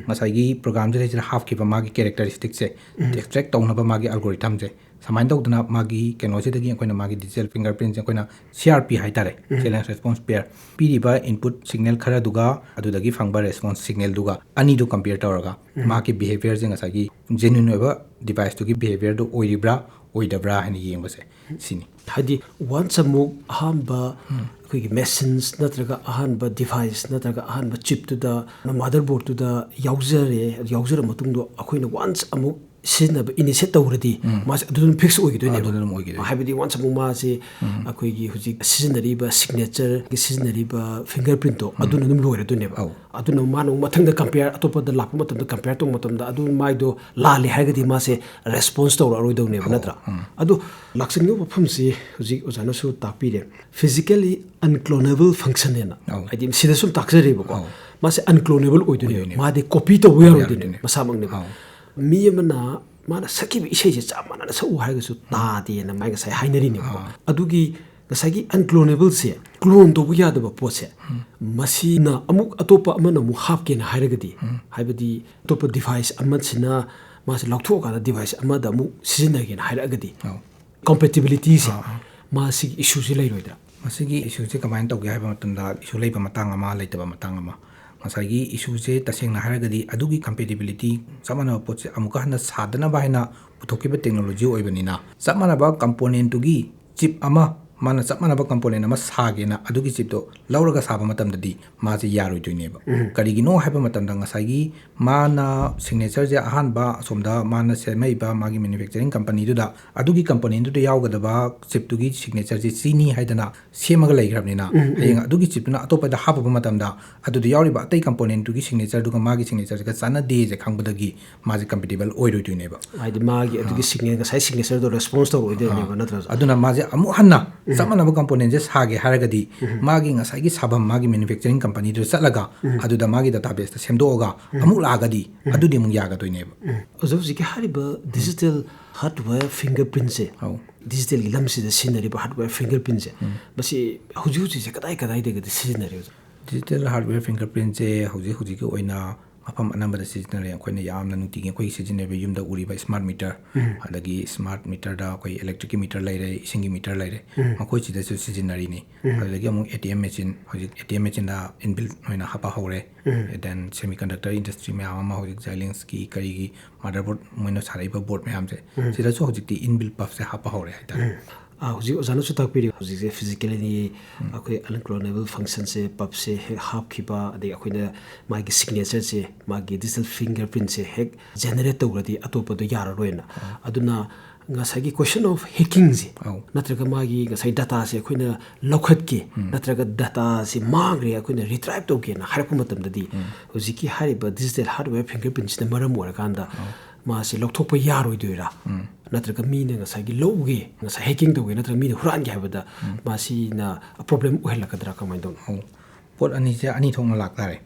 ꯉꯁꯥꯏꯒꯤ ꯄ꯭ꯔꯣꯒ꯭ꯔꯥꯝꯁꯤꯗꯩꯁꯤꯗ ꯍꯥꯞꯈꯤꯕ ꯃꯥꯒꯤ ꯀꯦꯔꯦꯛꯇꯔꯤꯁꯇꯤꯛꯁꯦ ꯑꯦꯛꯁꯇ꯭ꯔꯦꯛ ꯇꯧꯅꯕ ꯃꯥꯒꯤ ꯑꯜꯒꯣꯔꯤꯊꯝꯁꯦ ꯁꯨꯃꯥꯏꯅ ꯇꯧꯗꯅ ꯃꯥꯒꯤ ꯀꯩꯅꯣꯁꯤꯗꯒꯤ ꯑꯩꯈꯣꯏꯅ ꯃꯥꯒꯤ ꯗꯤꯖꯤꯇꯦꯜ ꯐꯤꯡꯒꯔ ꯄ꯭ꯔꯤꯟꯁꯦ ꯑꯩꯈꯣꯏꯅ ꯁꯤ ꯑꯥꯔ ꯄꯤ ꯍꯥꯏꯇꯥꯔꯦ, ꯆꯦꯂꯦꯟꯖ ꯔꯦꯁꯄꯣꯟꯁ ꯄꯦꯌꯔ, ꯄꯤꯔꯤꯕ ꯏꯟꯄꯨꯠ ꯁꯤꯒꯅꯦꯜ ꯈꯔꯗꯨꯒ ꯑꯗꯨꯗꯒꯤ ꯐꯪꯕ ꯔꯦꯁꯄꯣꯟꯁ ꯁꯤꯒꯅꯦꯜꯗꯨꯒ ꯑꯅꯤꯗꯨ ꯀꯝꯄꯤꯌꯔ ꯇꯧꯔꯒ ꯃꯥꯒꯤ ꯕꯤꯍꯦꯕꯤꯌꯔꯁꯦ ꯉꯁꯥꯏꯒꯤ ꯖꯦꯅ꯭ꯌꯨꯟ ꯑꯣꯏꯕ ꯗꯤꯚꯥꯏꯁꯇꯨꯒꯤ ꯕꯤꯍꯦꯕꯤꯌꯔꯗꯨ ꯑꯣꯏꯔꯤꯕ꯭ꯔꯥ ꯑꯣꯏꯗꯕ꯭ꯔꯥ ꯍꯥꯏꯅ ꯌꯦꯡꯕꯁꯦ ꯁꯤꯅꯤ꯫ ꯍꯥꯏꯗꯤ ꯋꯥꯟꯁ ꯑꯃꯨꯛ ꯑꯍꯥꯟꯕ ꯑꯩꯈꯣꯏꯒꯤ ꯃꯦꯁꯤꯟꯁ ꯅꯠꯇ꯭ꯔꯒ ꯑꯍꯥꯟꯕ ꯗꯤꯚꯥꯏꯁ ꯅꯠꯇ꯭ꯔꯒ ꯑꯍꯥꯟꯕ ꯆꯤꯞꯇꯨꯗ ꯃꯥꯗꯔ ꯕꯣꯔꯗꯇꯨꯗ ꯌꯥꯎꯖꯔꯦ꯫ ꯌꯥꯎꯖꯔ ꯃꯇꯨꯡꯗ ꯑꯩꯈꯣꯏꯅ ꯋꯥꯟꯁ ꯑꯃꯨꯛ ꯁꯤꯖꯤꯟꯅꯕ ꯏꯅꯤꯁꯤꯌꯦꯠ ꯇꯧꯔꯗꯤ ꯃꯥꯁꯦ ꯑꯗꯨ ꯑꯗꯨꯝ ꯐꯤꯛꯁ ꯑꯣꯏꯈꯤꯗꯣꯏꯅꯦꯕ꯫ ꯑꯗꯨ ꯑꯗꯨꯝ ꯑꯣꯏꯈꯤꯗꯣꯏꯅꯦ꯫ ꯍꯥꯏꯕꯗꯤ ꯋꯥꯟꯁ ꯑꯃꯨꯛ ꯃꯥꯁꯦ ꯑꯩꯈꯣꯏꯒꯤ ꯍꯧꯖꯤꯛ ꯁꯤꯖꯤꯟꯅꯔꯤꯕ ꯁꯤꯒꯅꯦꯆꯔꯒꯤ ꯁꯤꯖꯤꯟꯅꯔꯤꯕ ꯐꯤꯡꯒꯔ ꯄ꯭ꯔꯤꯟꯠꯇꯣ ꯑꯗꯨꯅ ꯑꯗꯨꯝ ꯂꯣꯏꯔꯗꯣꯏꯅꯦꯕ꯫ ꯑꯧ꯫ ꯑꯗꯨꯅ ꯃꯥꯅ ꯑꯃꯨꯛ ꯃꯊꯪꯗ ꯀꯝꯄꯤꯌꯔ ꯑꯇꯣꯞꯄꯗ ꯂꯥꯛꯄ ꯃꯇꯝꯗ ꯀꯝꯄꯤꯌꯔ ꯇꯧꯕ ꯃꯇꯝꯗ ꯑꯗꯨ ꯃꯥꯏꯗꯣ ꯂꯥꯜꯂꯦ ꯍꯥꯏꯔꯒꯗꯤ ꯃꯥꯁꯦ ꯔꯦꯁꯄꯣꯟꯁ ꯇꯧꯔꯛꯑꯔꯣꯏꯗꯧꯅꯦꯕ, ꯅꯠꯇ꯭ꯔꯥ? ꯑꯗꯣ ꯂꯥꯛꯆꯅꯤꯡꯉꯤꯕ ꯋꯥꯐꯝꯁꯤ ꯍꯧꯖꯤꯛ ꯑꯣꯖꯥꯅꯁꯨ ꯇꯥꯛꯄꯤꯔꯦ, ꯐꯤꯖꯤꯀꯦꯂꯤ ꯑꯟꯀ꯭ꯂꯣꯅꯦꯕꯜ ꯐꯪꯁꯟ ꯍꯥꯏꯅ꯫ ꯑꯧ꯫ ꯍꯥꯏꯗꯤ ꯁꯤꯗ ꯁꯨꯝ ꯇꯥꯛꯆꯔꯦꯕꯀꯣ꯫ ꯑꯧ꯫ ꯃꯥꯁꯦ ꯑꯟꯀ꯭ꯂꯣꯅꯦꯕꯜ ꯑꯣꯏꯗꯣꯏꯅꯦꯕ꯫ ꯑꯣꯏꯗꯣꯏꯅꯦꯕ꯫ ꯃꯥꯗꯤ ꯀꯣꯄꯤ ꯇꯧꯕ ꯌꯥꯔꯣꯏꯗꯣꯏꯅꯦ, ꯌꯥꯔꯣꯏꯗꯣꯏꯅꯦ꯫ ꯃꯁꯥꯃꯛꯅꯦꯕ꯫ ꯑꯧ꯫ ꯃꯤ ꯑꯃꯅ ꯃꯥꯅ ꯁꯛꯈꯤꯕ ꯏꯁꯩꯁꯦ ꯆꯞ ꯃꯥꯟꯅꯅ ꯁꯛꯎ ꯍꯥꯏꯔꯒꯁꯨ ꯇꯥꯗꯦꯅ ꯃꯥꯏ ꯉꯁꯥꯏ ꯍꯥꯏꯅꯔꯤꯅꯦꯕꯀꯣ꯫ ꯑꯥ꯫ ꯑꯗꯨꯒꯤ ꯉꯁꯥꯏꯒꯤ ꯑꯟꯀ꯭ꯂꯣꯅꯦꯕꯜꯁꯦ, ꯀ꯭ꯂꯣꯟ ꯇꯧꯕ ꯌꯥꯗꯕ ꯄꯣꯠꯁꯦ, ꯃꯁꯤꯅ ꯑꯃꯨꯛ ꯑꯇꯣꯞꯄ ꯑꯃꯅ ꯑꯃꯨꯛ ꯍꯥꯞꯀꯦꯅ ꯍꯥꯏꯔꯒꯗꯤ, ꯍꯥꯏꯕꯗꯤ ꯑꯇꯣꯞꯄ ꯗꯤꯚꯥꯏꯁ ꯑꯃꯁꯤꯅ ꯃꯥꯁꯦ ꯂꯧꯊꯣꯛꯑꯀꯥꯟꯗ ꯗꯤꯚꯥꯏꯁ ꯑꯃꯗ ꯑꯃꯨꯛ ꯁꯤꯖꯤꯟꯅꯒꯦꯅ ꯍꯥꯏꯔꯛꯑꯒꯗꯤ, ꯑꯧ꯫ ꯀꯣꯝꯄꯦꯇꯤꯕꯤꯂꯤꯇꯤꯁꯦ, ꯑꯥ, ꯑꯥ꯫ ꯃꯥꯁꯤꯒꯤ ꯏꯁꯨꯁꯦ ꯂꯩꯔꯣꯏꯗ꯭ꯔꯥ? ꯃꯁꯤꯒꯤ ꯏꯁꯨꯁꯦ ꯀꯃꯥꯏꯅ ꯇꯧꯒꯦ ꯍꯥꯏꯕ ꯃꯇꯝꯗ, ꯏꯁꯨ ꯂꯩꯕ ꯃꯇꯥꯡ ꯑꯃ, ꯂꯩꯇꯕ ꯃꯇꯥꯡ ꯑꯃ꯫ ꯉꯁꯥꯏꯒꯤ ꯏꯁꯨꯁꯦ ꯇꯁꯦꯡꯅ ꯍꯥꯏꯔꯒꯗꯤ ꯑꯗꯨꯒꯤ ꯀꯝꯄꯦꯇꯤꯕꯤꯂꯤꯇꯤ, ꯆꯞ ꯃꯥꯟꯅꯕ ꯄꯣꯠꯁꯦ ꯑꯃꯨꯛꯀ ꯍꯟꯅ ꯁꯥꯗꯅꯕ ꯍꯥꯏꯅ ꯄꯨꯊꯣꯛꯈꯤꯕ ꯇꯦꯛꯅꯣꯂꯣꯖꯤ ꯑꯣꯏꯕꯅꯤꯅ, ꯆꯞ ꯃꯥꯟꯅꯕ ꯀꯝꯄꯣꯅꯦꯟꯠꯇꯨꯒꯤ ꯆꯤꯞ ꯑꯃ ꯃꯥꯅ ꯆꯞ ꯃꯥꯟꯅꯕ component ꯑꯃ ꯁꯥꯒꯦꯅ ꯑꯗꯨꯒꯤ chipꯇꯣ ꯂꯧꯔꯒ ꯁꯥꯕ ꯃꯇꯝꯗꯗꯤ ꯃꯥꯁꯦ ꯌꯥꯔꯣꯏꯗꯣꯏꯅꯦꯕ꯫ ꯀꯔꯤꯒꯤꯅꯣ ꯍꯥꯏꯕ ꯃꯇꯝꯗ ꯉꯁꯥꯏꯒꯤ ꯃꯥꯅ signatureꯁꯦ ꯑꯍꯥꯟꯕ ꯑꯁꯣꯝꯗ ꯃꯥꯅ ꯁꯦꯝꯃꯛꯏꯕ ꯃꯥꯒꯤ manufacturing companyꯗꯨꯗ ꯑꯗꯨꯒꯤ componentꯗꯨꯗ ꯌꯥꯎꯒꯗꯕ chipꯇꯨꯒꯤ signatureꯁꯦ ꯁꯤꯅꯤ ꯍꯥꯏꯗꯅ ꯁꯦꯝꯃꯒ ꯂꯩꯈ꯭ꯔꯕꯅꯤꯅ, ꯎꯝ, ꯎꯝ꯫ ꯍꯌꯦꯡ ꯑꯗꯨꯒꯤ chipꯇꯨꯅ ꯑꯇꯣꯞꯄꯗ ꯍꯥꯞꯄꯨꯕ ꯃꯇꯝꯗ ꯑꯗꯨꯗ ꯌꯥꯎꯔꯤꯕ ꯑꯇꯩ componentꯗꯨꯒꯤ signatureꯗꯨꯒ ꯃꯥꯒꯤ signatureꯒ ꯆꯥꯟꯅꯗꯦꯁꯦ ꯈꯪꯕꯗꯒꯤ ꯃꯥꯁꯦ compatible ꯑꯣꯏꯔꯣꯏꯗꯣꯏꯅꯦꯕ꯫ ꯍꯥꯏꯗꯤ ꯃꯥꯒꯤ ꯑꯗꯨꯒꯤ ꯑꯥ꯫ Signa-, ꯉꯁꯥꯏ signatureꯗꯣ response ꯇꯧꯔꯛꯑꯣꯏꯗꯣꯏꯅꯦꯕ, ꯑꯥ꯫ ꯅꯠꯇ꯭ꯔꯁꯨ? ꯑꯗꯨꯅ ꯃꯥꯁꯦ ꯑꯃꯨꯛ ꯍꯟꯅ ꯎꯝ꯫ ꯆꯞ ꯃꯥꯟꯅꯕ componentꯁꯦ ꯁꯥꯒꯦ ꯍꯥꯏꯔꯒꯗꯤ, ꯎꯝ꯫ ꯃꯥꯒꯤ ꯉꯁꯥꯏꯒꯤ ꯁꯥꯐꯝ, ꯃꯥꯒꯤ manufacturing companyꯗꯨꯗ ꯆꯠꯂꯒ, ꯎꯝ꯫ ꯑꯗꯨꯗ ꯃꯥꯒꯤ databaseꯇ ꯁꯦꯝꯗꯣꯛꯑꯒ ꯎꯝ꯫ ꯑꯃꯨꯛ ꯂꯥꯛꯑꯒꯗꯤ, ꯎꯝ꯫ ꯑꯗꯨꯗꯤ ꯑꯃꯨꯛ ꯌꯥꯒꯗꯣꯏꯅꯦꯕ꯫ ꯎꯝ꯫ ꯑꯣꯖꯥ, ꯍꯧꯖꯤꯛꯀꯤ ꯍꯥꯏꯔꯤꯕ digital hardware fingerprintꯁꯦ, ꯑꯧ꯫ Digitalꯒꯤ ꯂꯝꯁꯤꯗ ꯁꯤꯖꯤꯟꯅꯔꯤꯕ hardware fingerprintꯁꯦ, ꯎꯝ꯫ ꯃꯁꯤ ꯍꯧꯖꯤꯛ ꯍꯧꯖꯤꯛꯁꯦ ꯀꯗꯥꯏ ꯀꯗꯥꯏꯗꯒꯗꯤ ꯁꯤꯖꯤꯟꯅꯔꯤ, ꯑꯣꯖꯥ? Digital hardware fingerprintꯁꯦ ꯍꯧꯖꯤꯛ ꯍꯧꯖꯤꯛꯀꯤ ꯑꯣꯏꯅ ꯃꯐꯝ ꯑꯅꯝꯕꯗ ꯁꯤꯖꯤꯟꯅꯔꯦ꯫ ꯑꯩꯈꯣꯏꯅ ꯌꯥꯝꯅ ꯅꯨꯡꯇꯤꯒꯤ ꯑꯩꯈꯣꯏꯒꯤ ꯁꯤꯖꯤꯟꯅꯔꯤꯕ ꯌꯨꯝꯗ ꯎꯔꯤꯕ smart meter, ꯎꯝ꯫ ꯑꯗꯒꯤ smart meterꯗ ꯑꯩꯈꯣꯏ electricꯀꯤ meter ꯂꯩꯔꯦ, ꯏꯁꯤꯡꯒꯤ meter ꯂꯩꯔꯦ꯫ ꯎꯝ꯫ ꯃꯈꯣꯏꯁꯤꯗꯁꯨ ꯁꯤꯖꯤꯟꯅꯔꯤꯅꯤ꯫ ꯎꯝ꯫ ꯑꯗꯨꯗꯒꯤ ꯑꯃꯨꯛ ATM machine, ꯍꯧꯖꯤꯛ ATM machineꯗ inbuilt ꯑꯣꯏꯅ ꯍꯥꯞꯄ ꯍꯧꯔꯦ꯫ ꯎꯝ꯫ Then semiconductor industry ꯃꯌꯥꯝ ꯑꯃ ꯍꯧꯖꯤꯛ Xilinxꯀꯤ ꯀꯔꯤꯒꯤ motherboard ꯃꯣꯏꯅ ꯁꯥꯔꯛꯏꯕ board ꯃꯌꯥꯝꯁꯦ, ꯎꯝ꯫ ꯁꯤꯗꯁꯨ ꯍꯧꯖꯤꯛꯇꯤ inbuilt pubꯁꯦ ꯍꯥꯞꯄ ꯍꯧꯔꯦ ꯍꯥꯏꯇꯥꯔꯦ꯫ ꯎꯝ꯫ ꯑꯥ, ꯍꯧꯖꯤꯛ ꯑꯣꯖꯥꯅꯁꯨ ꯇꯥꯛꯄꯤꯔꯤ, ꯍꯧꯖꯤꯛꯁꯦ physically ꯎꯝ꯫ ꯑꯩꯈꯣꯏ unclonable functionꯁꯦ, pubꯁꯦ ꯍꯦꯛ ꯍꯥꯞꯈꯤꯕ, ꯑꯗꯩ ꯑꯩꯈꯣꯏꯅ ꯃꯥꯒꯤ signatureꯁꯦ, ꯃꯥꯒꯤ digital fingerprintꯁꯦ ꯍꯦꯛ generate ꯇꯧꯈ꯭ꯔꯗꯤ ꯑꯇꯣꯞꯄꯗꯣ ꯌꯥꯔꯔꯣꯏꯅ꯫ ꯎꯝ꯫ ꯑꯗꯨꯅ ꯉꯁꯥꯏꯒꯤ question of hackingꯁꯦ, ꯑꯧ꯫ ꯅꯠꯇ꯭ꯔꯒ ꯃꯥꯒꯤ ꯉꯁꯥꯏ dataꯁꯦ ꯑꯩꯈꯣꯏꯅ ꯂꯧꯈꯠꯀꯦ, ꯎꯝ꯫ ꯅꯠꯇ꯭ꯔꯒ dataꯁꯦ ꯃꯥꯡꯈ꯭ꯔꯦ, ꯑꯩꯈꯣꯏꯅ retrieve ꯇꯧꯒꯦꯅ ꯍꯥꯏꯔꯛꯄ ꯃꯇꯝꯗꯗꯤ, ꯎꯝ꯫ ꯍꯧꯖꯤꯛꯀꯤ ꯍꯥꯏꯔꯤꯕ digital hardware fingerprintꯁꯤꯅ ꯃꯔꯝ ꯑꯣꯏꯔꯀꯥꯟꯗ, ꯑꯧ꯫ ꯃꯥꯁꯤ ꯂꯧꯊꯣꯛꯄ ꯌꯥꯔꯣꯏꯗꯣꯏꯔꯥ? ꯎꯝ꯫ ꯅꯠꯇ꯭ꯔꯒ ꯃꯤꯅ ꯉꯁꯥꯏꯒꯤ ꯂꯧꯒꯦ, ꯉꯁꯥꯏ hacking ꯇꯧꯒꯦ, ꯅꯠꯇ꯭ꯔꯒ ꯃꯤꯅ ꯍꯨꯔꯥꯟꯒꯦ ꯍꯥꯏꯕꯗ ꯎꯝ꯫ ꯃꯁꯤꯅ problem ꯑꯣꯏꯍꯜꯂꯛꯀꯗ꯭ꯔꯥ, ꯀꯃꯥꯏꯅ ꯇꯧꯅꯤ? ꯑꯧ꯫ ꯄꯣꯠ ꯑꯅꯤꯁꯦ ꯑꯅꯤ ꯊꯣꯛꯅ ꯂꯥꯛꯇꯥꯔꯦ꯫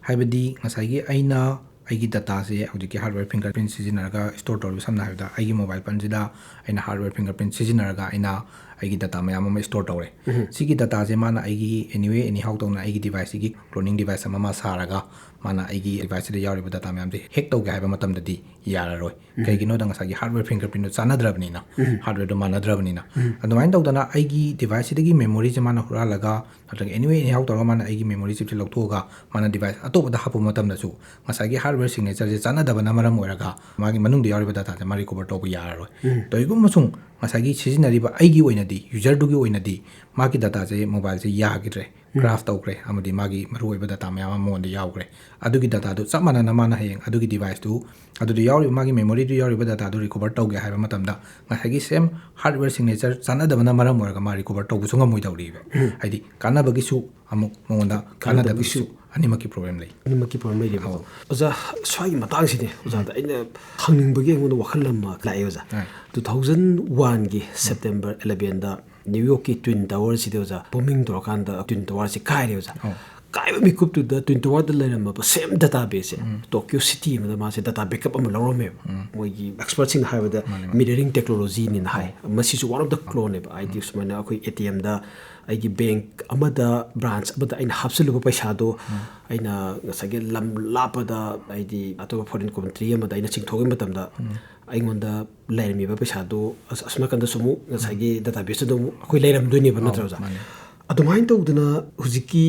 ꯍꯥꯏꯕꯗꯤ ꯉꯁꯥꯏꯒꯤ ꯑꯩꯅ ꯑꯩꯒꯤ dataꯁꯦ ꯍꯧꯖꯤꯛꯀꯤ hardware fingerprint ꯁꯤꯖꯤꯟꯅꯔꯒ store ꯇꯧꯔꯤꯕ, ꯁꯝꯅ ꯍꯥꯏꯔꯕꯗ ꯑꯩꯒꯤ mobile phoneꯁꯤꯗ ꯑꯩꯅ hardware fingerprint ꯁꯤꯖꯤꯟꯅꯔꯒ ꯑꯩꯅ ꯑꯩꯒꯤ data ꯃꯌꯥꯝ ꯑꯃ store ꯇꯧꯔꯦ꯫ ꯎꯝ꯫ ꯁꯤꯒꯤ dataꯁꯦ ꯃꯥꯅ ꯑꯩꯒꯤ anyway anyhow ꯇꯧꯅ ꯑꯩꯒꯤ deviceꯁꯤꯒꯤ cloning device ꯑꯃ ꯃꯥ ꯁꯥꯔꯒ ꯃꯥꯅ ꯑꯩꯒꯤ deviceꯁꯤꯗ ꯌꯥꯎꯔꯤꯕ data ꯃꯌꯥꯝꯁꯦ hack ꯇꯧꯒꯦ ꯍꯥꯏꯕ ꯃꯇꯝꯗꯗꯤ ꯌꯥꯔꯔꯣꯏ꯫ ꯎꯝ꯫ ꯀꯩꯒꯤꯅꯣꯗ ꯉꯁꯥꯏꯒꯤ hardware fingerprintꯗꯣ ꯆꯥꯟꯅꯗ꯭ꯔꯕꯅꯤꯅ, ꯎꯝ꯫ Hardwareꯗꯣ ꯃꯥꯟꯅꯗ꯭ꯔꯕꯅꯤꯅ꯫ ꯎꯝ꯫ ꯑꯗꯨꯃꯥꯏꯅ ꯇꯧꯗꯅ ꯑꯩꯒꯤ deviceꯁꯤꯗꯒꯤ memoryꯁꯦ ꯃꯥꯅ ꯍꯨꯔꯥꯜꯂꯒ ꯅꯠꯇ꯭ꯔꯒ anyway anyhow ꯇꯧꯔꯒ ꯃꯥꯅ ꯑꯩꯒꯤ memory chipꯁꯦ ꯂꯧꯊꯣꯛꯑꯒ ꯃꯥꯅ device ꯑꯇꯣꯞꯄꯗ ꯍꯥꯞꯄ ꯃꯇꯝꯗꯁꯨ ꯉꯁꯥꯏꯒꯤ hardware signatureꯁꯦ ꯆꯥꯟꯅꯗꯕꯅ ꯃꯔꯝ ꯑꯣꯏꯔꯒ ꯃꯥꯒꯤ ꯃꯅꯨꯡꯗ ꯌꯥꯎꯔꯤꯕ dataꯁꯦ ꯃꯥ recover ꯇꯧꯕ ꯌꯥꯔꯔꯣꯏ꯫ ꯎꯝ꯫ ꯀꯔꯤꯒꯨꯝꯕ ꯁꯨꯝ ꯉꯁꯥꯏꯒꯤ ꯁꯤꯖꯤꯟꯅꯔꯤꯕ ꯑꯩꯒꯤ ꯑꯣꯏꯅꯗꯤ, ꯌꯨꯖꯔꯗꯨꯒꯤ ꯑꯣꯏꯅꯗꯤ ꯃꯥꯒꯤ ꯗꯇꯥꯁꯦ, ꯃꯣꯕꯥꯏꯜꯁꯦ ꯌꯥꯈꯤꯗ꯭ꯔꯦ, ꯀ꯭ꯔꯥꯐ ꯇꯧꯈ꯭ꯔꯦ, ꯑꯃꯗꯤ ꯃꯥꯒꯤ ꯃꯔꯨꯑꯣꯏꯕ ꯗꯇꯥ ꯃꯌꯥꯝ ꯑꯃ ꯃꯉꯣꯟꯗ ꯌꯥꯎꯈ꯭ꯔꯦ꯫ ꯑꯗꯨꯒꯤ ꯗꯇꯥꯗꯨ ꯆꯞ ꯃꯥꯟꯅꯅ ꯃꯥꯅ ꯍꯌꯦꯡ ꯑꯗꯨꯒꯤ ꯗꯤꯚꯥꯏꯁꯇꯨ, ꯑꯗꯨꯗ ꯌꯥꯎꯔꯤꯕ ꯃꯥꯒꯤ ꯃꯦꯃꯣꯔꯤꯗꯨ ꯌꯥꯎꯔꯤꯕ ꯗꯇꯥꯗꯨ ꯔꯤꯀꯣꯚꯔ ꯇꯧꯒꯦ ꯍꯥꯏꯕ ꯃꯇꯝꯗ ꯉꯁꯥꯏꯒꯤ ꯁꯦꯝ ꯍꯥꯔꯗꯋꯦꯌꯔ ꯁꯤꯒꯅꯦꯆꯔ ꯆꯥꯟꯅꯗꯕꯅ ꯃꯔꯝ ꯑꯣꯏꯔꯒ ꯃꯥ ꯔꯤꯀꯣꯚꯔ ꯇꯧꯕꯁꯨ ꯉꯝꯃꯣꯏꯗꯧꯔꯤꯕ꯫ ꯍꯥꯏꯗꯤ ꯀꯥꯟꯅꯕꯒꯤꯁꯨ ꯑꯃꯨꯛ ꯃꯉꯣꯟꯗ, ꯀꯥꯟꯅꯗꯕꯒꯤꯁꯨ, ꯑꯅꯤꯃꯛꯀꯤ ꯄ꯭ꯔꯣꯕ꯭ꯂꯦꯝ ꯂꯩ꯫ ꯑꯅꯤꯃꯛꯀꯤ ꯄ꯭ꯔꯣꯕ꯭ꯂꯦꯝ ꯂꯩꯔꯤꯕ꯫ ꯑꯣꯖꯥ, ꯁ꯭ꯋꯥꯏꯒꯤ ꯃꯇꯥꯡꯁꯤꯅꯦ ꯑꯣꯖꯥꯗ ꯑꯩꯅ ꯍꯪꯅꯤꯡꯕꯒꯤ ꯑꯩꯉꯣꯟꯗ ꯋꯥꯈꯜ ꯑꯃ ꯂꯥꯛꯑꯦ ꯑꯣꯖꯥ꯫ ꯇꯨ ꯊꯥꯎꯖꯟ ꯋꯥꯟꯒꯤ ꯁꯦꯞꯇꯦꯝꯕꯔ ꯑꯦꯂꯚꯦꯟꯗ ꯅ꯭ꯌꯨ ꯌꯣꯔꯛꯀꯤ ꯇ꯭ꯋꯤꯟ ꯇꯋꯔꯁꯤꯗ ꯑꯣꯖꯥ, ꯕꯣꯝꯕꯤꯡ ꯇꯧꯔꯀꯥꯟꯗ ꯇ꯭ꯋꯤꯟ ꯇꯋꯔꯁꯤ ꯀꯥꯏꯔꯦ ꯑꯣꯖꯥ꯫ ꯀꯥꯏꯕ ꯃꯤꯀꯨꯞꯇꯨꯗ ꯇ꯭ꯋꯤꯟ ꯇꯋꯔꯗ ꯂꯩꯔꯝꯃꯕ ꯁꯦꯝ ꯗꯇꯥꯕꯦꯁꯁꯦ ꯇꯣꯀꯤꯌꯣ ꯁꯤꯇꯤ ꯑꯃꯗ ꯃꯥꯁꯦ ꯗꯇꯥ ꯕꯦꯛꯑꯞ ꯑꯃ ꯂꯧꯔꯝꯃꯦꯕ꯫ ꯃꯣꯏꯒꯤ ꯑꯦꯛꯁꯄꯔꯠꯁꯤꯡꯅ ꯍꯥꯏꯕꯗ ꯃꯤꯔꯔꯤꯡ ꯇꯦꯛꯅꯣꯂꯣꯖꯤꯅꯤꯅ ꯍꯥꯏ꯫ ꯃꯁꯤꯁꯨ ꯋꯥꯟ ꯑꯣꯐ ꯗ ꯀ꯭ꯂꯣꯟꯅꯦꯕ꯫ ꯍꯥꯏꯗꯤ ꯁꯨꯃꯥꯏꯅ ꯑꯩꯈꯣꯏ ꯑꯦ ꯇꯤ ꯑꯦꯝꯗ ꯑꯩꯒꯤ ꯕꯦꯡꯛ ꯑꯃꯗ, ꯕ꯭ꯔꯥꯟꯆ ꯑꯃꯗ ꯑꯩꯅ ꯍꯥꯞꯆꯤꯜꯂꯨꯕ ꯄꯩꯁꯥꯗꯣ ꯑꯩꯅ ꯉꯁꯥꯏꯒꯤ ꯂꯝ ꯂꯥꯞꯄꯗ, ꯍꯥꯏꯗꯤ ꯑꯇꯣꯞꯄ ꯐꯣꯔꯦꯟ ꯀꯟꯇ꯭ꯔꯤ ꯑꯃꯗ ꯑꯩꯅ ꯆꯤꯡꯊꯣꯛꯄ ꯃꯇꯝꯗ ꯑꯩꯉꯣꯟꯗ ꯂꯩꯔꯝꯃꯤꯕ ꯄꯩꯁꯥꯗꯣ ꯑꯁ-, ꯑꯁꯣꯝ ꯅꯥꯀꯟꯗꯁꯨ ꯑꯃꯨꯛ ꯉꯁꯥꯏꯒꯤ ꯗꯇꯥꯕꯦꯁꯇꯨꯗ ꯑꯃꯨꯛ ꯑꯩꯈꯣꯏ ꯂꯩꯔꯝꯗꯣꯏꯅꯦꯕ, ꯅꯠꯇ꯭ꯔꯥ ꯑꯣꯖꯥ? ꯑꯗꯨꯃꯥꯏꯅ ꯇꯧꯗꯅ ꯍꯧꯖꯤꯛꯀꯤ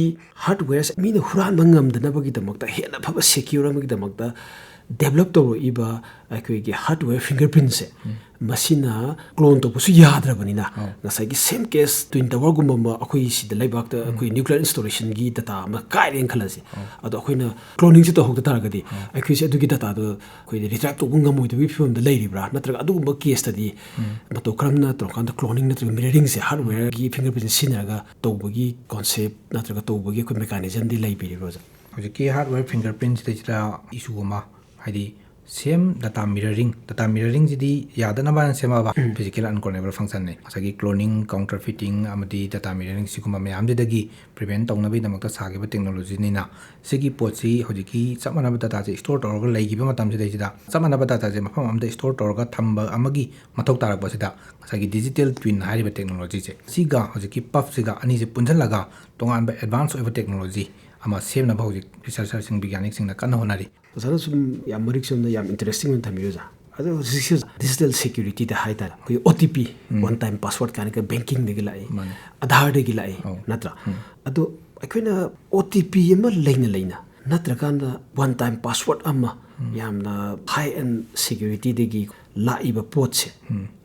ꯍꯥꯔꯗꯋꯦꯌꯔꯁꯦ ꯃꯤꯅ ꯍꯨꯔꯥꯟꯕ ꯉꯝꯗꯅꯕꯒꯤꯗꯃꯛꯇ, ꯍꯦꯟꯅ ꯐꯕ ꯁꯦꯀ꯭ꯌꯨꯔ ꯑꯃꯒꯤꯗꯃꯛꯇ ꯗꯦꯕꯂꯞ ꯇꯧꯔꯛꯏꯕ ꯑꯩꯈꯣꯏꯒꯤ ꯍꯥꯔꯗꯋꯦꯌꯔ ꯐꯤꯡꯒꯔ ꯄ꯭ꯔꯤꯟꯁꯦ, ꯃꯁꯤꯅ ꯀ꯭ꯂꯣꯟ ꯇꯧꯕꯁꯨ ꯌꯥꯗ꯭ꯔꯕꯅꯤꯅ, ꯉꯁꯥꯏꯒꯤ ꯁꯦꯝ ꯀꯦꯁ ꯇ꯭ꯋꯤꯟ ꯇꯋꯔꯒꯨꯝꯕ ꯑꯃ ꯑꯩꯈꯣꯏ ꯁꯤꯗ ꯂꯩꯕꯥꯛꯇ ꯑꯩꯈꯣꯏ ꯅ꯭ꯌꯨꯀ꯭ꯂꯤꯌꯔ ꯏꯟꯁꯇꯣꯂꯦꯁꯟꯒꯤ ꯗꯇꯥ ꯑꯃ ꯀꯥꯏꯔꯦꯅ ꯈꯜꯂꯁꯦ꯫ ꯑꯗꯣ ꯑꯩꯈꯣꯏꯅ ꯀ꯭ꯂꯣꯅꯤꯡꯁꯦ ꯇꯧꯍꯧꯗ ꯇꯥꯔꯒꯗꯤ ꯑꯩꯈꯣꯏꯁꯦ ꯑꯗꯨꯒꯤ ꯗꯇꯥꯗꯣ ꯑꯩꯈꯣꯏꯗ ꯔꯤꯇ꯭ꯔꯥꯏꯞ ꯇꯧꯕ ꯉꯝꯃꯣꯏꯗꯕꯒꯤ ꯐꯤꯕꯝꯗ ꯂꯩꯔꯤꯕ꯭ꯔꯥ? ꯅꯠꯇ꯭ꯔꯒ ꯑꯗꯨꯒꯨꯝꯕ ꯀꯦꯁꯇꯗꯤ ꯃꯇꯧ ꯀꯔꯝꯅ ꯇꯧꯔꯀꯥꯟꯗ ꯀ꯭ꯂꯣꯅꯤꯡ ꯅꯠꯇ꯭ꯔꯒ ꯃꯤꯔꯔꯤꯡꯁꯦ ꯍꯥꯔꯗꯋꯦꯌꯔꯒꯤ ꯐꯤꯡꯒꯔ ꯄ꯭ꯔꯤꯟ ꯁꯤꯖꯤꯟꯅꯔꯒ ꯇꯧꯕꯒꯤ ꯀꯣꯟꯁꯦꯞ ꯅꯠꯇ꯭ꯔꯒ ꯇꯧꯕꯒꯤ ꯑꯩꯈꯣꯏ ꯃꯦꯀꯥꯅꯤꯖꯝꯗꯤ ꯂꯩꯕꯤꯔꯤꯕ꯭ꯔꯥ, ꯑꯣꯖꯥ? ꯍꯧꯖꯤꯛꯀꯤ ꯍꯥꯔꯗꯋꯦꯌꯔ ꯐꯤꯡꯒꯔ ꯄ꯭ꯔꯤꯟꯁꯤꯗꯩꯁꯤꯗ ꯏꯁꯨ ꯑꯃ, ꯍꯥꯏꯗꯤ ꯁꯦꯝ ꯗꯇꯥ ꯃꯤꯔꯔꯤꯡ, ꯗꯇꯥ ꯃꯤꯔꯔꯤꯡꯁꯤꯗꯤ ꯌꯥꯗꯅꯕ ꯍꯥꯏꯅ ꯁꯦꯝꯃꯛꯑꯕ ꯐꯤꯖꯤꯀꯦꯜ ꯑꯟꯀ꯭ꯂꯣꯅꯦꯕꯜ ꯐꯪꯁꯟꯅꯤ꯫ ꯉꯁꯥꯏꯒꯤ ꯀ꯭ꯂꯣꯅꯤꯡ, ꯀꯥꯎꯟꯇꯔꯐꯤꯇꯤꯡ ꯑꯃꯗꯤ ꯗꯇꯥ ꯃꯤꯔꯔꯤꯡ ꯁꯤꯒꯨꯝꯕ ꯃꯌꯥꯝꯁꯤꯗꯒꯤ ꯄ꯭ꯔꯤꯚꯦꯟ ꯇꯧꯅꯕꯒꯤꯗꯃꯛꯇ ꯁꯥꯈꯤꯕ ꯇꯦꯛꯅꯣꯂꯣꯖꯤꯅꯤꯅ, ꯁꯤꯒꯤ ꯄꯣꯠꯁꯤ ꯍꯧꯖꯤꯛꯀꯤ ꯆꯞ ꯃꯥꯟꯅꯕ ꯗꯇꯥꯁꯦ ꯏꯁꯇꯣꯔ ꯇꯧꯔꯒ ꯂꯩꯈꯤꯕ ꯃꯇꯝꯁꯤꯗꯩꯁꯤꯗ, ꯆꯞ ꯃꯥꯟꯅꯕ ꯗꯇꯥꯁꯦ ꯃꯐꯝ ꯑꯃꯗ ꯏꯁꯇꯣꯔ ꯇꯧꯔꯒ ꯊꯝꯕ ꯑꯃꯒꯤ ꯃꯊꯧ ꯇꯥꯔꯛꯄꯁꯤꯗ, ꯉꯁꯥꯏꯒꯤ ꯗꯤꯖꯤꯇꯦꯜ ꯇ꯭ꯋꯤꯟ ꯍꯥꯏꯔꯤꯕ ꯇꯦꯛꯅꯣꯂꯣꯖꯤꯁꯦ, ꯁꯤꯒ ꯍꯧꯖꯤꯛꯀꯤ ꯄꯐꯁꯤꯒ ꯑꯅꯤꯁꯦ ꯄꯨꯟꯁꯤꯜꯂꯒ ꯇꯣꯉꯥꯟꯕ ꯑꯦꯗꯚꯥꯟꯁ ꯑꯣꯏꯕ ꯇꯦꯛꯅꯣꯂꯣꯖꯤ ꯑꯃ ꯁꯦꯝꯅꯕ ꯍꯧꯖꯤꯛ ꯔꯤꯁꯔꯆꯔꯁꯤꯡ, ꯕꯤꯒ꯭ꯌꯥꯅꯤꯛꯁꯤꯡꯅ ꯀꯟꯅ ꯍꯣꯠꯅꯔꯤ꯫ ꯑꯣꯖꯥꯅ ꯁꯨꯝ ꯌꯥꯝ ꯃꯔꯤꯛ ꯆꯨꯝꯅ ꯌꯥꯝ ꯏꯟꯇꯔꯦꯁꯇꯤꯡ ꯑꯣꯏꯅ ꯊꯝꯕꯤꯔꯦ ꯑꯣꯖꯥ꯫ ꯑꯗꯣ ꯍꯧꯖꯤꯛꯁꯤ ꯗꯤꯖꯤꯇꯦꯜ ꯁꯦꯀ꯭ꯌꯨꯔꯤꯇꯤꯗ ꯍꯥꯏꯇꯥꯔꯦ, ꯑꯩꯈꯣꯏꯒꯤ ꯑꯣ ꯇꯤ ꯄꯤ, ꯎꯝ꯫ ꯋꯥꯟ ꯇꯥꯏꯝ ꯄꯥꯁꯋꯥꯔꯗ ꯀꯥꯏꯅꯒ ꯕꯦꯡꯀꯤꯡꯗꯒꯤ ꯂꯥꯛꯏ, ꯃꯥꯅꯦ꯫ ꯑꯙꯥꯔꯗꯒꯤ ꯂꯥꯛꯏ, ꯑꯧ꯫ ꯅꯠꯇ꯭ꯔꯥ? ꯎꯝ꯫ ꯑꯗꯣ ꯑꯩꯈꯣꯏꯅ ꯑꯣ ꯇꯤ ꯄꯤ ꯑꯃ ꯂꯩꯅ ꯂꯩꯅ ꯅꯠꯇ꯭ꯔꯀꯥꯟꯗ one time password ꯑꯃ, ꯌꯥꯝꯅ high end security ꯗꯒꯤ ꯂꯥꯛꯏꯕ ꯄꯣꯠꯁꯦ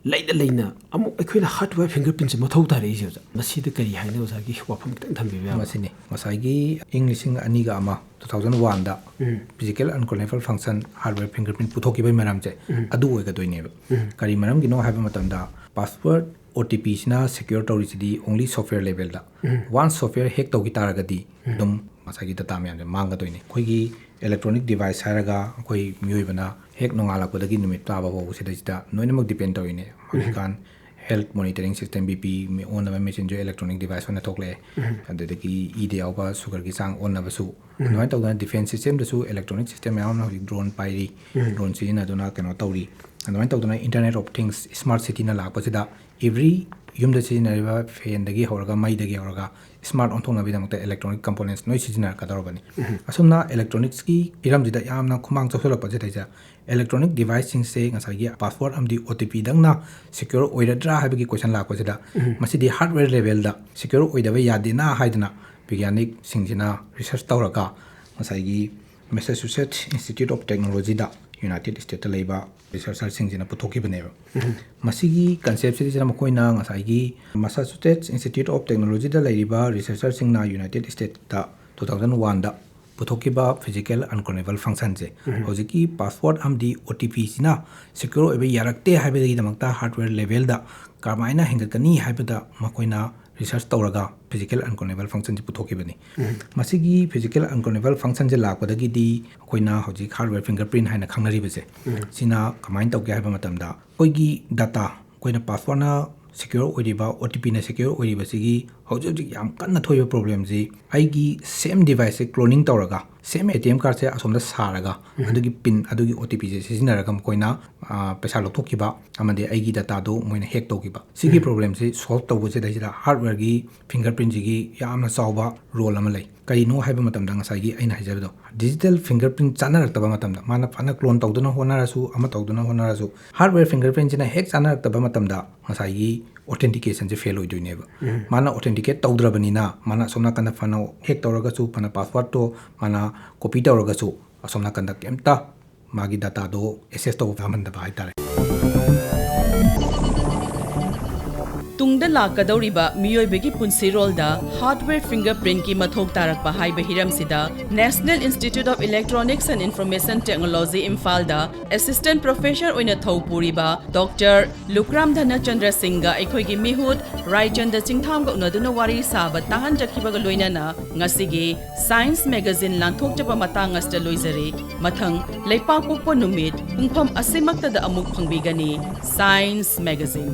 ꯂꯩꯅ ꯂꯩꯅ ꯑꯃꯨꯛ ꯑꯩꯈꯣꯏꯅ hardware fingerprint ꯁꯦ ꯃꯊꯧ ꯇꯥꯔꯛꯏꯁꯦ ꯑꯣꯖꯥ꯫ ꯃꯁꯤꯗ ꯀꯔꯤ ꯍꯥꯏꯅ ꯑꯣꯖꯥꯒꯤ ꯋꯥꯐꯝ ꯈꯤꯇꯪ ꯊꯝꯕꯤꯕ ꯌꯥꯕ꯭ꯔꯥ? ꯃꯁꯤꯅꯤ ꯉꯁꯥꯏꯒꯤ ꯏꯪ ꯂꯤꯁꯤꯡ ꯑꯅꯤꯒ ꯑꯃ, two thousand one ꯗ ꯎꯝ꯫ Physical unclonable function hardware fingerprint ꯄꯨꯊꯣꯛꯈꯤꯕꯒꯤ ꯃꯔꯝꯁꯦ ꯎꯝ꯫ ꯑꯗꯨ ꯑꯣꯏꯒꯗꯣꯏꯅꯦꯕ꯫ ꯎꯝ꯫ ꯀꯔꯤ ꯃꯔꯝꯒꯤꯅꯣ ꯍꯥꯏꯕ ꯃꯇꯝꯗ, password, O T P ꯁꯤꯅ secure ꯇꯧꯔꯤꯁꯤꯗꯤ only software level ꯗ꯫ ꯎꯝ꯫ Once software hack ꯇꯧꯈꯤ ꯇꯥꯔꯒꯗꯤ ꯎꯝ꯫ ꯑꯗꯨꯝ ꯉꯁꯥꯏꯒꯤ data ꯃꯌꯥꯝꯁꯦ ꯃꯥꯡꯒꯗꯣꯏꯅꯤ꯫ ꯑꯩꯈꯣꯏꯒꯤ electronic device ꯍꯥꯏꯔꯒ ꯑꯩꯈꯣꯏ ꯃꯤꯑꯣꯏꯕꯅ ꯍꯦꯛ ꯅꯣꯡꯉꯥꯜꯂꯛꯄꯗꯒꯤ ꯅꯨꯃꯤꯠ ꯇꯥꯕ ꯐꯥꯎꯕ ꯁꯤꯗꯩꯁꯤꯗ ꯂꯣꯏꯅꯃꯛ depend ꯇꯧꯔꯤꯅꯦ꯫ ꯎꯝ꯫ ꯍꯧꯖꯤꯛꯀꯥꯟ health monitoring system, B P ꯑꯣꯟꯅꯕ machine ꯁꯨ electronic device ꯑꯣꯏꯅ ꯊꯣꯛꯂꯛꯑꯦ꯫ ꯎꯝ꯫ ꯑꯗꯨꯗꯒꯤ ꯏꯗ ꯌꯥꯎꯕ sugar ꯒꯤ ꯆꯥꯡ ꯑꯣꯟꯅꯕꯁꯨ꯫ ꯎꯝ꯫ ꯑꯗꯨꯃꯥꯏꯅ ꯇꯧꯗꯅ defense system ꯗꯁꯨ electronic system ꯃꯌꯥꯝ ꯑꯃ ꯍꯧꯖꯤꯛ drone ꯄꯥꯏꯔꯤ꯫ ꯎꯝ꯫ Drone ꯁꯤꯖꯤꯟꯅꯗꯨꯅ ꯀꯩꯅꯣ ꯇꯧꯔꯤ꯫ ꯑꯗꯨꯃꯥꯏꯅ ꯇꯧꯗꯅ Internet of Things, smart city ꯅ ꯂꯥꯛꯄꯁꯤꯗ every ꯌꯨꯝꯗ ꯁꯤꯖꯤꯟꯅꯔꯤꯕ fan ꯗꯒꯤ ꯍꯧꯔꯒ, ꯃꯩꯗꯒꯤ ꯍꯧꯔꯒ, smart ꯑꯣꯟꯊꯣꯛꯅꯕꯒꯤꯗꯃꯛꯇ electronic components ꯂꯣꯏ ꯁꯤꯖꯤꯟꯅꯔꯛꯀꯗꯧꯔꯕꯅꯤ꯫ ꯎꯝ꯫ ꯑꯁꯨꯝꯅ electronics ꯀꯤ ꯍꯤꯔꯝꯁꯤꯗ ꯌꯥꯝꯅ ꯈꯨꯃꯥꯡ ꯆꯥꯎꯁꯤꯜꯂꯛꯄꯁꯤꯗꯩꯁꯤꯗ, electronic device ꯁꯤꯡꯁꯦ ꯉꯁꯥꯏꯒꯤ password ꯑꯃꯗꯤ O T P ꯗꯪꯅ secure ꯑꯣꯏꯔꯗ꯭ꯔꯥ ꯍꯥꯏꯕꯒꯤ question ꯂꯥꯛꯄꯁꯤꯗ, ꯎꯝ꯫ ꯃꯁꯤꯗꯤ hardware level ꯗ secure ꯑꯣꯏꯗꯕ ꯌꯥꯗꯦꯅ ꯍꯥꯏꯗꯅ ꯕꯤꯒ꯭ꯌꯥꯅꯤꯛꯁꯤꯡꯁꯤꯅ research ꯇꯧꯔꯒ ꯉꯁꯥꯏꯒꯤ Massachusetts Institute of Technology the, United States ꯇ ꯂꯩꯕ researcher ꯁꯤꯡꯁꯤꯅ ꯄꯨꯊꯣꯛꯈꯤꯕꯅꯦꯕ꯫ ꯎꯝ꯫ ꯃꯁꯤꯒꯤ concept ꯁꯤꯗꯩꯁꯤꯗ ꯃꯈꯣꯏꯅ ꯉꯁꯥꯏꯒꯤ Massachusetts Institute of Technology ꯗ ꯂꯩꯔꯤꯕ researcher ꯁꯤꯡꯅ United States ꯇ two thousand one ꯗ ꯄꯨꯊꯣꯛꯈꯤꯕ physical unclonable function ꯁꯦ ꯎꯝ꯫ ꯍꯧꯖꯤꯛꯀꯤ password ꯑꯃꯗꯤ O T P ꯁꯤꯅ secure ꯑꯣꯏꯕ ꯌꯥꯔꯛꯇꯦ ꯍꯥꯏꯕꯒꯤꯗꯃꯛꯇ hardware level ꯗ ꯀꯔꯝꯍꯥꯏꯅ ꯍꯦꯟꯒꯠꯀꯅꯤ ꯍꯥꯏꯕꯗ ꯃꯈꯣꯏꯅ research ꯇꯧꯔꯒ physical unclonable function ꯁꯦ ꯄꯨꯊꯣꯛꯈꯤꯕꯅꯤ꯫ ꯎꯝ꯫ ꯃꯁꯤꯒꯤ physical unclonable function ꯁꯦ ꯂꯥꯛꯄꯗꯒꯤꯗꯤ ꯑꯩꯈꯣꯏꯅ ꯍꯧꯖꯤꯛ hardware fingerprint ꯍꯥꯏꯅ ꯈꯪꯅꯔꯤꯕꯁꯦ, ꯎꯝ꯫ ꯁꯤꯅ ꯀꯃꯥꯏꯅ ꯇꯧꯒꯦ ꯍꯥꯏꯕ ꯃꯇꯝꯗ, ꯑꯩꯈꯣꯏꯒꯤ data, ꯑꯩꯈꯣꯏꯅ password ꯅ secure ꯑꯣꯏꯔꯤꯕ, O T P ꯅ secure ꯑꯣꯏꯔꯤꯕꯁꯤꯒꯤ ꯍꯧꯖꯤꯛ ꯍꯧꯖꯤꯛ ꯌꯥꯝ ꯀꯟꯅ ꯊꯣꯛꯏꯕ problem ꯁꯤ, ꯑꯩꯒꯤ same device ꯁꯦ cloning ꯇꯧꯔꯒ, same A T M card ꯁꯦ ꯑꯁꯣꯝꯗ ꯁꯥꯔꯒ, ꯎꯝ꯫ ꯑꯗꯨꯒꯤ pin, ꯑꯗꯨꯒꯤ O T P ꯁꯦ ꯁꯤꯖꯤꯟꯅꯔꯒ ꯃꯈꯣꯏꯅ, ꯑ, ꯄꯩꯁꯥ ꯂꯧꯊꯣꯛꯈꯤꯕ ꯑꯃꯗꯤ ꯑꯩꯒꯤ data ꯗꯣ ꯃꯣꯏꯅ hack ꯇꯧꯈꯤꯕ꯫ ꯁꯤꯒꯤ ꯎꯝ꯫ Problem ꯁꯤ solve ꯇꯧꯕꯁꯤꯗꯩꯁꯤꯗ hardware ꯒꯤ fingerprint ꯁꯤꯒꯤ ꯌꯥꯝꯅ ꯆꯥꯎꯕ role ꯑꯃ ꯂꯩ꯫ ꯀꯔꯤꯅꯣ ꯍꯥꯏꯕ ꯃꯇꯝꯗ, ꯉꯁꯥꯏꯒꯤ ꯑꯩꯅ ꯍꯥꯏꯖꯕꯗꯣ, digital fingerprint ꯆꯥꯟꯅꯔꯛꯇꯕ ꯃꯇꯝꯗ, ꯃꯥꯅ ꯐꯅ clone ꯇꯧꯗꯨꯅ ꯍꯣꯠꯅꯔꯁꯨ, ꯑꯃ ꯇꯧꯗꯨꯅ ꯍꯣꯠꯅꯔꯁꯨ, hardware fingerprint ꯁꯤꯅ ꯍꯦꯛ ꯆꯥꯟꯅꯔꯛꯇꯕ ꯃꯇꯝꯗ, ꯉꯁꯥꯏꯒꯤ ꯑꯣꯊꯦꯟꯇꯤꯀꯦꯁꯟꯁꯦ ꯐꯦꯜ ꯑꯣꯏꯗꯣꯏꯅꯦꯕ꯫ ꯃꯥꯅ ꯑꯣꯊꯦꯟꯇꯤꯀꯦꯠ ꯇꯧꯗ꯭ꯔꯕꯅꯤꯅ, ꯃꯥꯅ ꯑꯁꯣꯝ ꯅꯥꯀꯟꯗ ꯐꯅ ꯍꯦꯛ ꯇꯧꯔꯒꯁꯨ, ꯐꯅ ꯄꯥꯁꯋꯥꯔꯗꯇꯣ ꯃꯥꯅ ꯀꯣꯄꯤ ꯇꯧꯔꯒꯁꯨ, ꯑꯁꯣꯝ ꯅꯥꯀꯟꯗ ꯀꯩꯝꯇ ꯃꯥꯒꯤ ꯗꯥꯇꯥꯗꯣ ꯑꯦꯛꯁꯦꯁ ꯇꯧꯕ ꯉꯝꯍꯟꯗꯕ ꯍꯥꯏꯇꯥꯔꯦ꯫ ꯇꯨꯡꯗ ꯂꯥꯛꯀꯗꯧꯔꯤꯕ ꯃꯤꯑꯣꯏꯕꯒꯤ ꯄꯨꯟꯁꯤꯔꯣꯜꯗ ꯍꯥꯔꯗꯋꯦꯌꯔ ꯐꯤꯡꯒꯔ ꯄ꯭ꯔꯤꯟꯠꯀꯤ ꯃꯊꯧ ꯇꯥꯔꯛꯄ ꯍꯥꯏꯕ ꯍꯤꯔꯝꯁꯤꯗ National Institute of Electronics and Information Technology ꯏꯝꯐꯥꯜꯗ ꯑꯦꯁꯤꯁꯇꯦꯟꯠ ꯄ꯭ꯔꯣꯐꯦꯁꯔ ꯑꯣꯏꯅ ꯊꯧ ꯄꯨꯔꯤꯕ ꯗꯣꯛꯇꯔ ꯂꯨꯈ꯭ꯔꯥꯝ ꯙꯅꯆꯟꯗ꯭ꯔ ꯁꯤꯡꯒ ꯑꯩꯈꯣꯏꯒꯤ ꯃꯤꯍꯨꯠ ꯔꯥꯏꯆꯟꯗ ꯆꯤꯡꯊꯥꯝꯒ ꯎꯅꯗꯨꯅ ꯋꯥꯔꯤ ꯁꯥꯕ ꯇꯥꯍꯟꯖꯈꯤꯕꯒ ꯂꯣꯏꯅꯅ ꯉꯁꯤꯒꯤ ꯁꯥꯏꯟꯁ ꯃꯦꯒꯥꯖꯤꯟ ꯂꯥꯟꯊꯣꯛꯆꯕ ꯃꯇꯥꯡ ꯑꯁꯤꯗ ꯂꯣꯏꯖꯔꯦ꯫ ꯃꯊꯪ ꯂꯩꯄꯥꯛ ꯄꯣꯛꯄ ꯅꯨꯃꯤꯠ ꯄꯨꯡꯐꯝ ꯑꯁꯤꯃꯛꯇꯗ ꯑꯃꯨꯛ ꯐꯪꯕꯤꯒꯅꯤ ꯁꯥꯏꯟꯁ ꯃꯦꯒꯥꯖꯤꯟ꯫